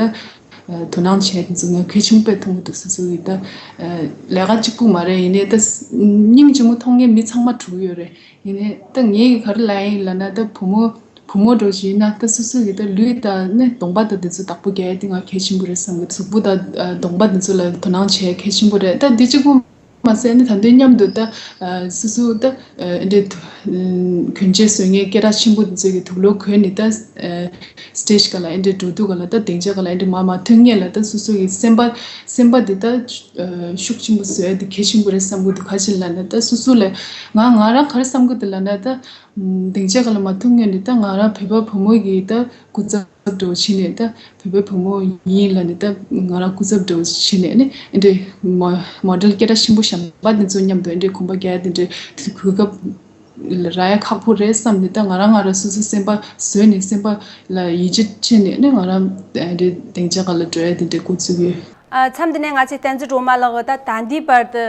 དོ་སྣང་བྱས་དེ་ཚོ་ང་གལ་ཆེན་པོ་མཐོང་གི་འདུག་སོ་སོ་གི་ད་ལས་ཀ་གཅིག་པུ་མ་རེད། ཡིན་ནའི་ད་སྙིང་རྗེ་མོ་མཐོང་མཁན་མི་ཚང་མ་འགྲོ་གི་ཡོད་རེད། ཡིན་ནའི་ད་ངས་ག་རེ་ལབ་ཡིན་ལབ་ན་ད་བུ་མོ་བུ་མོ་འདྲ་ཞིག་ཡིན་ན་ད་སོ་སོ་གི་ད་ལུས་དང་ནི་གདོང་པ་དང་དེ་ཚོ་བདག་པོ་རྒྱག་ཡ་དེ་ང་གལ་ཆེན་པོ་རེད་བསམ་གི། གཟུགས་པོ་དང་གདོང་པ་དེ་ཚོ་ལ་དོ་སྣང་བྱེད་ཡ་གལ་ཆེན་པོ་རེད། ད་འདི་གཅིག་པུ་མ་ཟད་ནི་ད་དུང་མཉམ་དུ་ད་སོ་སོ་ད་འདི་གྱོན་ཆས་བཟོ་མཁན་སྐད་གྲགས་ཆེན་པོ་དེ་ཚོ་གི་དུག་ལོག་གོན་ནི་ད་སི་ཊེ་ཇི་ག་ལ་འདི་འགྲོ་དུས་ག་ལ་ད་སྡིངས་ཆ་ག་ལ་འདི་མ་མ་ཐོན་མཁན་ལ་ད་སོ་སོ་གི་སེམས་པ་སེམས་པ་འདི་ད་ཤུགས་ཆེན་པོ་བཟོ་ཡ་དེ་གལ་ཆེན་པོ་རེད་བསམ་གི་འདུག་ག་ཅི་ལབ་ན་ད་སོ་སོ་ལ་ང་ང་རང་ག་རེ་བསམ་གི་འདུག་ལབ་ན་ད། སྡིངས་ཆ་ག་ལ་མ་ཐུག་སྔོན་ནས་ད་ང་རང་བོད་པ་བུ་མོ་གི་ད་སྐུ་ཚབ་འདྲ་བོ་བྱས་ནས་ད་བོད་པའི་བུ་མོ་ཡིན་ལབ་ནས་ད་ང་རང་སྐུ་ཚབ་འདྲ་བོ་བྱས་ནས་ནི་ཨེ་འདྲའི་མོ་མོ་ཌེལ་སྐད་གྲགས་ཆེན་པོ་གཞན་པ་དེ་ཚོ་མཉམ་དུ་ཨེ་འདྲའི་གོམ་པ་རྒྱག་ཡ་དེ་འདྲའི་དུས་གོ་སྐབས་རག་ཡ་ཁག་པོ་རེད་བསམ་ནས་ད་ང་རང་ང་རང་སོ་སོའི་སེམས་པ་བཟོས་ནས་སེམས་པ་ལ་ཡིད་ཆེས་བྱས་ནས་ནི་ང་རང་ཨེ་འདྲའི་སྡིངས་ཆ་ག་ལ་འགྲོ་ཡ་དེ་འདྲའི་འགོ་བཙུགས་ཡོད། ཨ། མཚམས་འདི་ནས་ང་ཚོས་བསྟན་འཛིན་སྒྲོལ་མ་ལགས་ཀྱིས་ད་ད་ལྟའི་བར་དུ་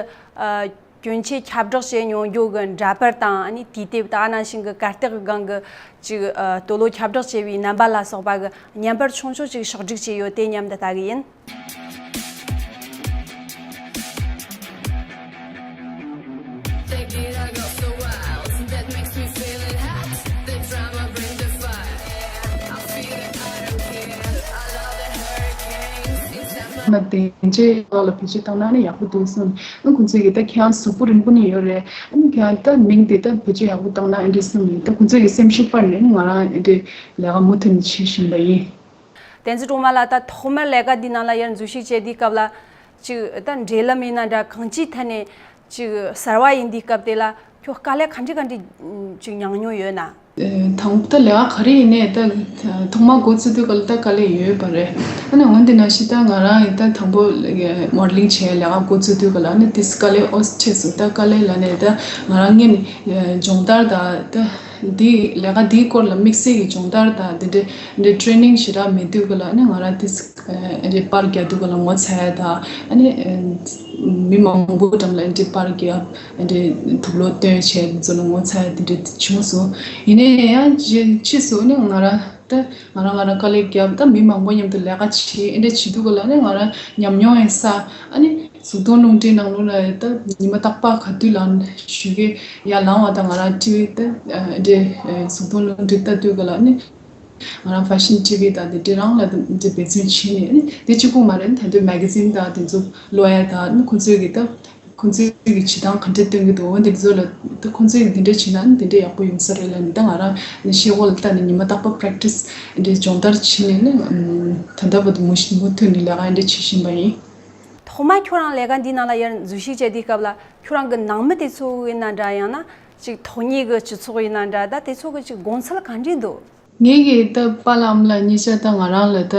ཨ། གྱོན་ཆས་ཁྱབ་བསྒྲགས་བྱེད་མྱོང་རྒྱུ་གི་འདྲ་པར་དང་། ཨ་ནི་དུས་དེབ་དང་། ཨ་ནང་བཞིན་གྱི་གར་སྟེགས་ཀྱི་སྒང་གི་ཅིག་ཨ། སྟོད་ལྭ་ཁྱབ་བསྒྲགས་བྱས་པའི་རྣམ་པ་ལ་སོགས་པ་གི་བརྙན་པར་ཆུང་ཆུང་ཅིག་ཕྱོགས་སྒྲིག་བྱས་ཡོད། དེ་མཉམ་དུ་ལྟ་གི་ཡིན། ན་དེ་འདྲའི་ལ་ལ་བེད་སྤྱོད་བཏང་ན་ནི་ཡག་པོ་འདུག་གསུངས། ཨ་ཁོང་ཚོས་ཀྱིས་ད་ཁྱེད་རང་གཟུགས་པོ་རིང་པོ་ནི་ཡོད་རེད། ཨ་ནི་ཁྱེད་རང་ད་མིང་དེ་ད་བེད་སྤྱོད་ཡག་པོ་བཏང་ན་ཨེ་འདྲ་གསུངས་ནས་ད་ཁོང་ཚོས་ཀྱིས་སེམས་ཤུགས་སྤར་ནས་ནི་ང་རང་ཨེ་འདྲའི་ལས་ཀ་མུ་མཐུད་ནས་བྱེད་བཞིན་པ་ཡིན། བསྟན་འཛིན་སྒྲོལ་མ་ལགས། ད་ཐོག་མར་ལས་ཀ་འདིའི་ནང་ལ་ཡར་འཛུལ་ཞུགས་བྱེད་དུས་སྐབས་ལ་ཅིག་ད་འབྲེལ་ལམ་ཡིན་ན་འདྲ་གང་ཅིའི་ཐད་ནས་ཅིག་གསར་བ་ཡིན་དུས་སྐབས་དེ་ལ་ཁྱོད་དཀའ་ལས་ག་འདྲ་ག་འདྲ་ཅིག་མྱངས་མྱོང་ཡོད་ན། དང་པོ་ད་ལས་ཀ་ག་རེ་ཡིན་ནའི་ད་ཐོག་མར་འགོ་བཙུགས་དུས་ག་ལ་ད་དཀའ་ལས་ཡོད་པ་རེད། ཨ་ནི་འོན་ཏེ་ནང་བཞིན་ད་ང་རང་ཡིན་ད་དང་པོ་མོ་ཌེ་ལིང་བྱས་ལས་ཀ་འགོ་བཙུགས་དུས་ག་ལ་ཨ་ནི་ཏིས་དཀའ་ལས་ཨོ་ཆེ་སོང་། ད་དཀའ་ལས་ལ་ནས་ད་ང་རང་ངས་ནི་སྦྱོང་བརྡར་དང་ད་འདི་ལས་ཀ་འདིའི་སྐོར་ལ་དམིགས་བསལ་གྱི་སྦྱོང་བརྡར་དང་འདི་འདྲའི་འདི་ཊེ་རེ་ནིང་ཞེ་དྲག་མེད་དུས་ག་ལ་ཨ་ནི་ང་རང་ཏིས་འདི་པར་རྒྱག་དུས་ག་ལ་ངོ་ཚ་ཡ་དང་ཨ་ནི་མི་མང་པོ་འགྲམ་ལ་འདི་པར་རྒྱག་འདི་དུག་ལོག་སྟོན་བྱས་འདི་ཚོ་ལ་ངོ་ཚ་ཡ་འདི་འདྲ་བྱུང་སོང་། ཡིན་ནའི་ཡང་རྗེས་ཕྱིས་སུ་ནི་ང་རང་ད་ང་རང་ང་རང་དཀའ་ལས་བརྒྱབ། ད་མི་མང་པོ་མཉམ་དུ་ལས་ཀ་བྱེད་འདི་འདྲ་བྱེད་དུས་ག་ལ་ནི་ང་རང་ཉམས་མྱོང་ཡང་བསགས། ཨ་ནི་གཟུགས་མཐོང་རླུང་འཕྲིན་ནང་ལོགས་ལ་ད་ཉི་མ་རྟག་པར་ག་དུས་ལ་ཞུ་གི་ཡར་ལངས་པ་དང་ང་རང་ཊི་ཝི་ད་འདི་གཟུགས་མཐོང་རླུང་འཕྲིན་ལྟ་དུས་ག་ལ་ནི་ང་རང་ཕེ་ཤན་ཊི་ཝི་དང་འདི་འདྲ་རང་ལ་འདི་འབད་བརྩོན་བྱས་ནས་ནི་འདི་གཅིག་པུ་མ་རེད། ད་དུང་མེ་ག་ཛིན་དང་དེ་ཚོ་ཀློག་ཡ་དང་ནི་ཁོ་ཚོས་གི་ད་ཁོ་ཚོས་གི་བྱེད་སྟངས་ག་འདྲ་སྟོན་གི་འདུག་འོ་འདི་ཚོ་ལ་ད་ཁོ་ཚོས་གི་འདི་འདྲ་བྱེད་ན་ནི་འདི་འདྲ་ཡག་པོ་ཡོང་ས་རེད་ལབ་ནི་ད་ང་རང་ནི་ཤེལ་སྒོ་ལ་ལྟ་ནས་ཉི་མ་རྟག་པར་པེ་རེག་ཊི་སི་འདི་སྦྱོང་བརྡར་བྱས་ནས་ནི་ད་ལྟ་བར་དུ་མུ་མུ་མཐུད་ནས་ལས་ཀ་འདི་བྱེད་བཞིན་པ་ཡིན། ཐོག་མར་ཁྱོད་རང་ལས་ཀ་འདིའི་ནང་ལ་ཡར་འཛུལ་ཞུགས་བྱས་དུས་སྐབས་ལ་ཁྱོད་རང་གི་ནང་མི་དེ་ཚོ་ཡིན་ན་འདྲ་ཡང་ན་ཅིག་ཐོག་མྱེས་གི་སྤྱི་ཚོགས་ཡིན་ན་འདྲ་ད་དེ་ཚོ་གི་ཅིག་དགོངས་ཚུལ་ག་འདྲ་འདུག་ངེད་ཀྱི་ད་པཱ་ལགས་ཨ་མ་ལགས་གཉིས་ཆ་ད་ང་རང་ལ་ད་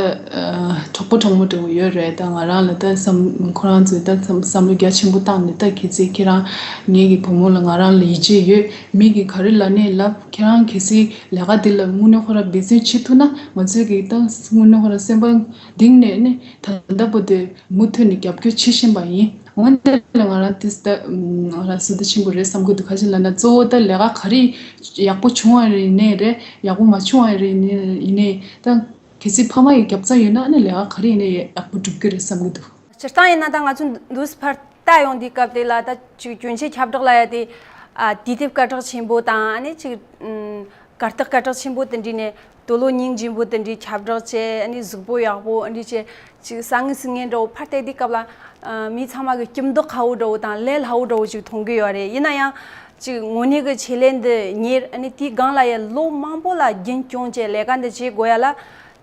གྲོགས་པོ་གྲོགས་མོ་འདྲ་བོ་ཡོད་རེད། ད་ང་རང་ལ་ད་བསམ་ཁོ་རང་ཚོས་ད་བསམ་བསམ་བློ་རྒྱ་ཆེན་པོ་བཏང་ནས་ད་གལ་སྲིད་ཁྱེད་རང་ངེད་ཀྱི་བུ་མོ་ལ་ང་རང་ལ་ཡིད་ཆེས་ཡོད། མི་གིས་ག་རེ་ལབ་ནའི་ལབ། ཁྱེད་རང་གལ་སྲིད་ལས་ཀ་འདི་ལ་དངོས་གནས་ཁོ་རང་འབད་བརྩོན་བྱེད་ཐུབ་ན་ང་ཚོས་གི་ད་དངོས་གནས་ཁོ་རང་སེམས་པ་གཏིང་ནས་ནི་ད་ལྟ་བར་དུ་མུ་མཐུད་ནས་རྒྱབ་སྐྱོར་བྱེད་བཞིན་པ་ཡིན། འོན་ཏེ་ལ་ང་རང་ཏིས་ད་ང་རང་སུ་ད་ཆེན་པོ་རེད་བསམ་གི་འདུག་ག་ཅི་ལབ་ན་གཙོ་བོ་ད་ལས་ཀ་ག་རེ་ཡག་པོ་བྱུང་བ་རེད་ཡིན་ནའི་རེད། ཡག་པོ་མ་བྱུང་བ་རེད་ཡིན་ནའི་ཡིན་ནའི་ད་གལ་སྲིད་ཕ་མ་ཡི་རྒྱབ་རྩ་ཡོད་ན་ནི་ལས་ཀ་ག་རེ་ཡིན་ནའི་ཡག་པོ་འགྲུབ་གི་རེད་བསམ་གི་འདུག་སྤྱིར་བཏང་ཡིན་ན་ད་ང་ཚོ་འདུག་སེ་ཕར་ལྟ་ཡོང་དུས་སྐབས་དེ་ལ་ད་ཅིག་གྱོན་ཆས་ཁྱབ་བསྒྲགས་ལབ་ཡ་དེ་ཨ་དུས་དེབ་སྐད་གྲགས་ཆེན་པོ་དང་ཨ་ནི་ཅིག་ཨམ་གར་སྟེགས་སྐད་གྲགས་ཆེན་པོ་དེ་འདྲ་ནས་དུག་ལོག་སྙིང་རྗེ་པོ་དེ་འདྲ་ཁྱབ་བསྒྲགས་བྱས། ཨ་ནི་གཟུགས་པོ་ཡག་པོ་ཨ་འདྲ་བྱས། ཅིག་ས་ངན་སུ་ངན་འདྲ་བོ་ཕར་བལྟས་དུས་སྐབས་ལ་ཨ་མི་ཚང་མ་གི་སྐྱིད་མདོག་ཁ་བོ་འདྲ་བོ་དང་ལས་སླ་བོ་འདྲ་བོ་ཅིག་མཐོང་གི་ཡོད་རེད། ཡིན་ན་ཡང་ཅིག་དངོས་གནས་གི་ཆེད་ལས་འདི་གཉེར། ཨ་ནི་དེའི་སྒང་ལ་ཡང་ལོ་མང་པོ་ལ་རྒྱུན་སྐྱོང་བྱས་ལས་ཀ་འདི་བྱེད་དགོས་ཡ་ལ་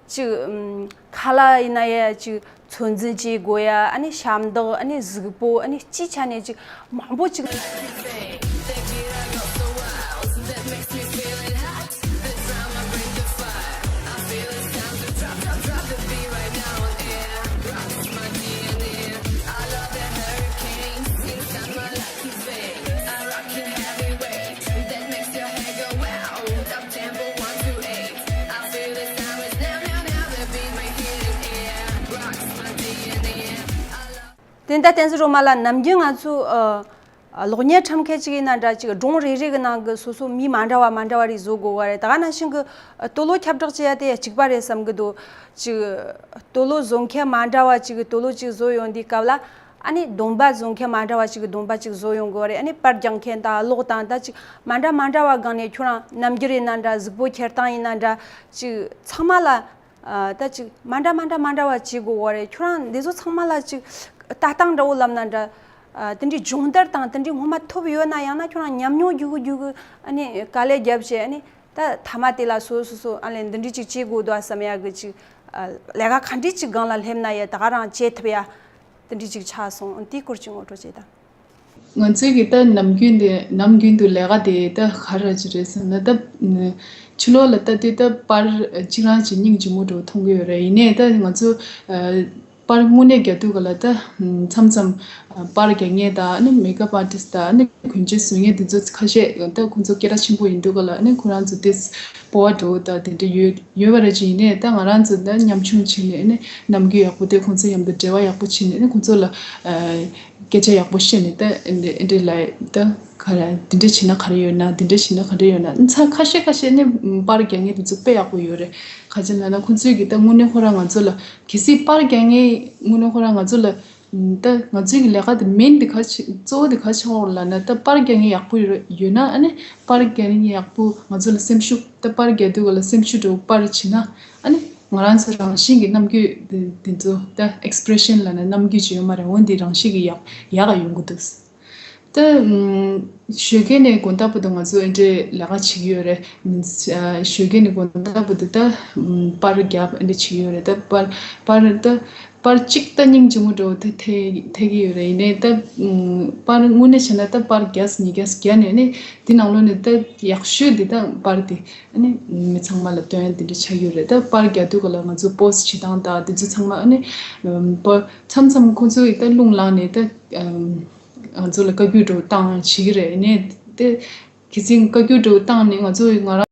ཅིག་ཨམ་ཁ་ལག་ཡིན་ན་ཡང་ཅིག་ཚོད་འཛིན་བྱེད་དགོས་ཡ། ཨ་ནི་ཞབས་འདེགས། ཨ་ནི་གཟུགས་པོ། ཨ་ནི་སྤྱིའི་ཆ་ནས་ཅིག་མང་པོ་ཅིག་དེ་ལྟར་བསྟན་འཛིན་སྒྲོལ་མ་ལགས། ནམ་རྒྱུན་ང་ཚོ་ཨ་གློག་བརྙན་ཁྲིམས་མཁན་ཅིག་ཡིན་ན་འདྲ་ཅིག་སྒྲུང་རེ་རེ་གི་ནང་གི་སོ་སོ་མི་མ་འདྲ་བ་མ་འདྲ་བ་རེ་བཟོ་དགོས་པ་རེད། ད་ག་ནང་བཞིན་གི་ཨ་དུག་ལོག་ཁྱབ་བསྒྲགས་བྱེད་ཡ་དེ་གཅིག་པ་རེད་བསམ་གི་འདུག་ཅིག་དུག་ལོག་བཟོ་མཁན་མ་འདྲ་བ་ཅིག་གི་དུག་ལོག་ཅིག་བཟོ་ཡོང་དུས་སྐབས་ལ་ཨ་ནི་སྡོམ་པ་བཟོ་མཁན་མ་འདྲ་བ་ཅིག་གི་སྡོམ་པ་ཅིག་བཟོ་ཡོང་དགོས་པ་རེད། ཨ་ནི་པར་རྒྱག་མཁན་དང་གློག་དང་ད་ཅིག་མ་འདྲ་མ་འདྲ་བ་སྒང་ནས་ཁྱོད་རང་རྣམ་འགྱུར་ཡིན་ན་འདྲ། གཟུགས་པོ་འཁྱེར་སྟངས་ཡིན་ན་འདྲ། ཅིག་ཚང་མ་ལ་ཨ་ད་ཅིག་མ་འདྲ་མ་འདྲ་མ་འདྲ་བ་བྱེད་དགོས་པ་རེད། ཁྱོད་རང་འདི་ཚོ་ཚང་མ་ལ་ཅིག་ལྟ་སྟངས་འདྲ་བོ་ལབ་ན་འདྲ། ཨ་དེ་འདྲའི་སྦྱོང་བརྡར་དང་དེ་འདྲའི་སྔོན་མ་ཐོབ་ཡོད་ན་ཡང་ན་ཁྱོད་རང་ཉམས་མྱོང་རྒྱུག་གི་རྒྱུག་གི་ཨ་ནི་དཀའ་ལས་བརྒྱབ་བྱས་ཨ་ནི་ད་མཐའ་མ་དེ་ལ་སོ་སོ་སོ་ཨ་ལས་འདི་འདྲའི་ཅིག་བྱེད་དགོས་འདུག་བསམ་ཡ་གི་ཅིག་ཨ་ལས་ཀ་ག་འདྲའི་ཅིག་སྒང་ལ་སླེབས་ན་ཡ་ད་ག་རང་བྱེད་ཐུབ་ཡ་དེ་འདྲའི་ཅིག་ཆགས་སོང་། དེའི་སྐོར་ཅིག་ངོ་སྤྲོད་བྱེད་དང་། ང་ཚོའི་གི་ད་ནམ་རྒྱུན་དེ་ནམ་རྒྱུན་དུ་ལས་ཀ་དེ་ད་ག་རེ་ཅིག་རེད་ཟེར་ན་ད་ཕྱི་ལོགས་ལ་ལྟ་དུས་ད་པར་གཅིག་རང་གཅིག་སྙིང་རྗེ་མོ་འདྲ་བོ་མཐོང་གི་ཡོད་རེད། ཡིན་ནའི་ད་ང་ཚོ་ཨ་པར་དངོས་གནས་རྒྱག་དུས་ག་ལ་ད་མཚམས་མཚམས་པར་རྒྱག་མཁན་དང་ཨ་ནི་མེག་ཨབ་ཨར་ཊིསི་དང་ཨ་ནི་གོན་ཆས་བཟོ་མཁན་དེ་ཚོ་ཁ་ཤས་ད་ཁོང་ཚོ་སྐད་གྲགས་ཆེན་པོ་ཡིན་དུས་ག་ལ་ཨ་ནི་ཁོ་རང་ཚོ་དེ་སྤོབས་པ་འདྲ་བོ་ད་དེ་འདྲ་ཡོད་ཡོད་པ་རེད། ཅིག་ཡིན་ནའི་ད་ང་རང་ཚོ་ད་ཉམ་ཆུང་བྱས་ནས་ཨ་ནི་ནམ་རྒྱུན་ཡག་པོ་དེ་ཁོང་ཚོ་མཉམ་དུ་འབྲེལ་བ་ཡག་པོ་བྱས་ནས་ཨ་ནི་ཁོང་ཚོ་ལ་ཨ་སྐད་ཆ་ཡག་པོ་བཤད་ནས་ད་ཨེ་འདྲ་ཨེ་འདྲ་ལབ་ད་ག་རེ་འདི་འདྲ་བྱས་ན་ག་རེ་ཡོད་ན་འདི་འདྲ་བྱས་ན་ག་འདྲ་ཡོད་ན་ཚ་ཁ་ཤས་ཁ་ཤས་ནི་པར་རྒྱག་མཁན་དེ་ཚོ་དཔེ་ཡག་པོ་ཡོད་རེད། ག་ཅི་ལབ་ན་ཁོང་ཚོས་གི་ད་དངོས་གནས་ཁོ་རང་ང་ཚོ་ལ་གལ་སྲིད་པར་རྒྱག་མཁན་དངོས་གནས་ཁོ་རང་ང་ཚོ་ལ་ད་ང་ཚོའི་གི་ལས་ཀ་དེ་མེན་དེ་ག་ཆེ་གཙོ་བོ་དེ་ག་ཆེ་བ་ལབ་ན་ད་པར་རྒྱག་མཁན་ཡག་པོ་ཡོད་ཡོད་ན་ཨ་ནི་པར་རྒྱག་མཁན་ཡག་པོ་ང་ཚོ་ལ་སེམས་ཤུགས་ད་པར་རྒྱག་དུས་ག་ལ་སེམས་ཤུགས་འདྲ་བོ་པར་བྱེད་ན་ཨ་ནི་ང་རང་ཚོ་རང་བཞིན་གྱི་རྣམ་འགྱུར་དེ་དེ་ཚོ་ད་ཨེག་སི་པི་རེ་ཤན་ལབ་ན་རྣམ་འགྱུར་ཅིག་ཡོད་མ་རེད། འོན་ཏེ་རང་བཞིན་གྱི་ཡག་ཡག་ག་ཡོང་གི་འདུག་ད་ཞོགས་ཀས་ནས་དགོང་དག་བར་དུ་ང་ཚོ་ཨེ་འདྲའི་ལས་ཀ་བྱེད་ཀྱི་ཡོད་རེད། ཞོགས་ཀས་ནས་དགོང་དག་བར་དུ་ད་པར་རྒྱབ་ཨེ་འདྲ་བྱེད་ཀྱི་ཡོད་རེད། ད་པར་པར་ད་ པར་གཅིག་ད་སྙིང་རྗེ་མོ་འདྲ་བོ་ད་ཐེ་ཐེ་གི་ཡོད་རེད། ཡིན་ནའི་ད་ཨུམ་པར་དངོས་གནས་བྱས་ན་ད་པར་བརྒྱ་ཉིས་བརྒྱ་བརྒྱ་ནས་ནི་དེ་ནང་ལོགས་ནས་ད་ཡག་ཤོས་དེ་ད་པར་དེ་ཨ་ནི་མི་ཚང་མ་ལ་སྟོན་ཡ་དེ་འདྲ་ཆགས་ཡོད་རེད། ད་པར་རྒྱག་དུས་ག་ལ་ང་ཚོ་པོ་སི་བྱེད་སྟངས་དང་དེ་ཚོ་ཚང་མ་ཨ་ནི་ཨུམ་པར་མཚམས་མཚམས་ཁོ་ཚོ་ཡི་ད་རླུང་ལངས་ནས་ད་ཨུམ་ང་ཚོ་ལ་བཀའ་བཀྱོན་འདྲ་བོ་བཏང་བྱེད་ཀྱི་རེད། ཡིན་ནའི་ད་གལ་སྲིད་བཀའ་བཀྱོན་འདྲ་བོ་བཏང་ནས་ང་ཚོ་ང་རང་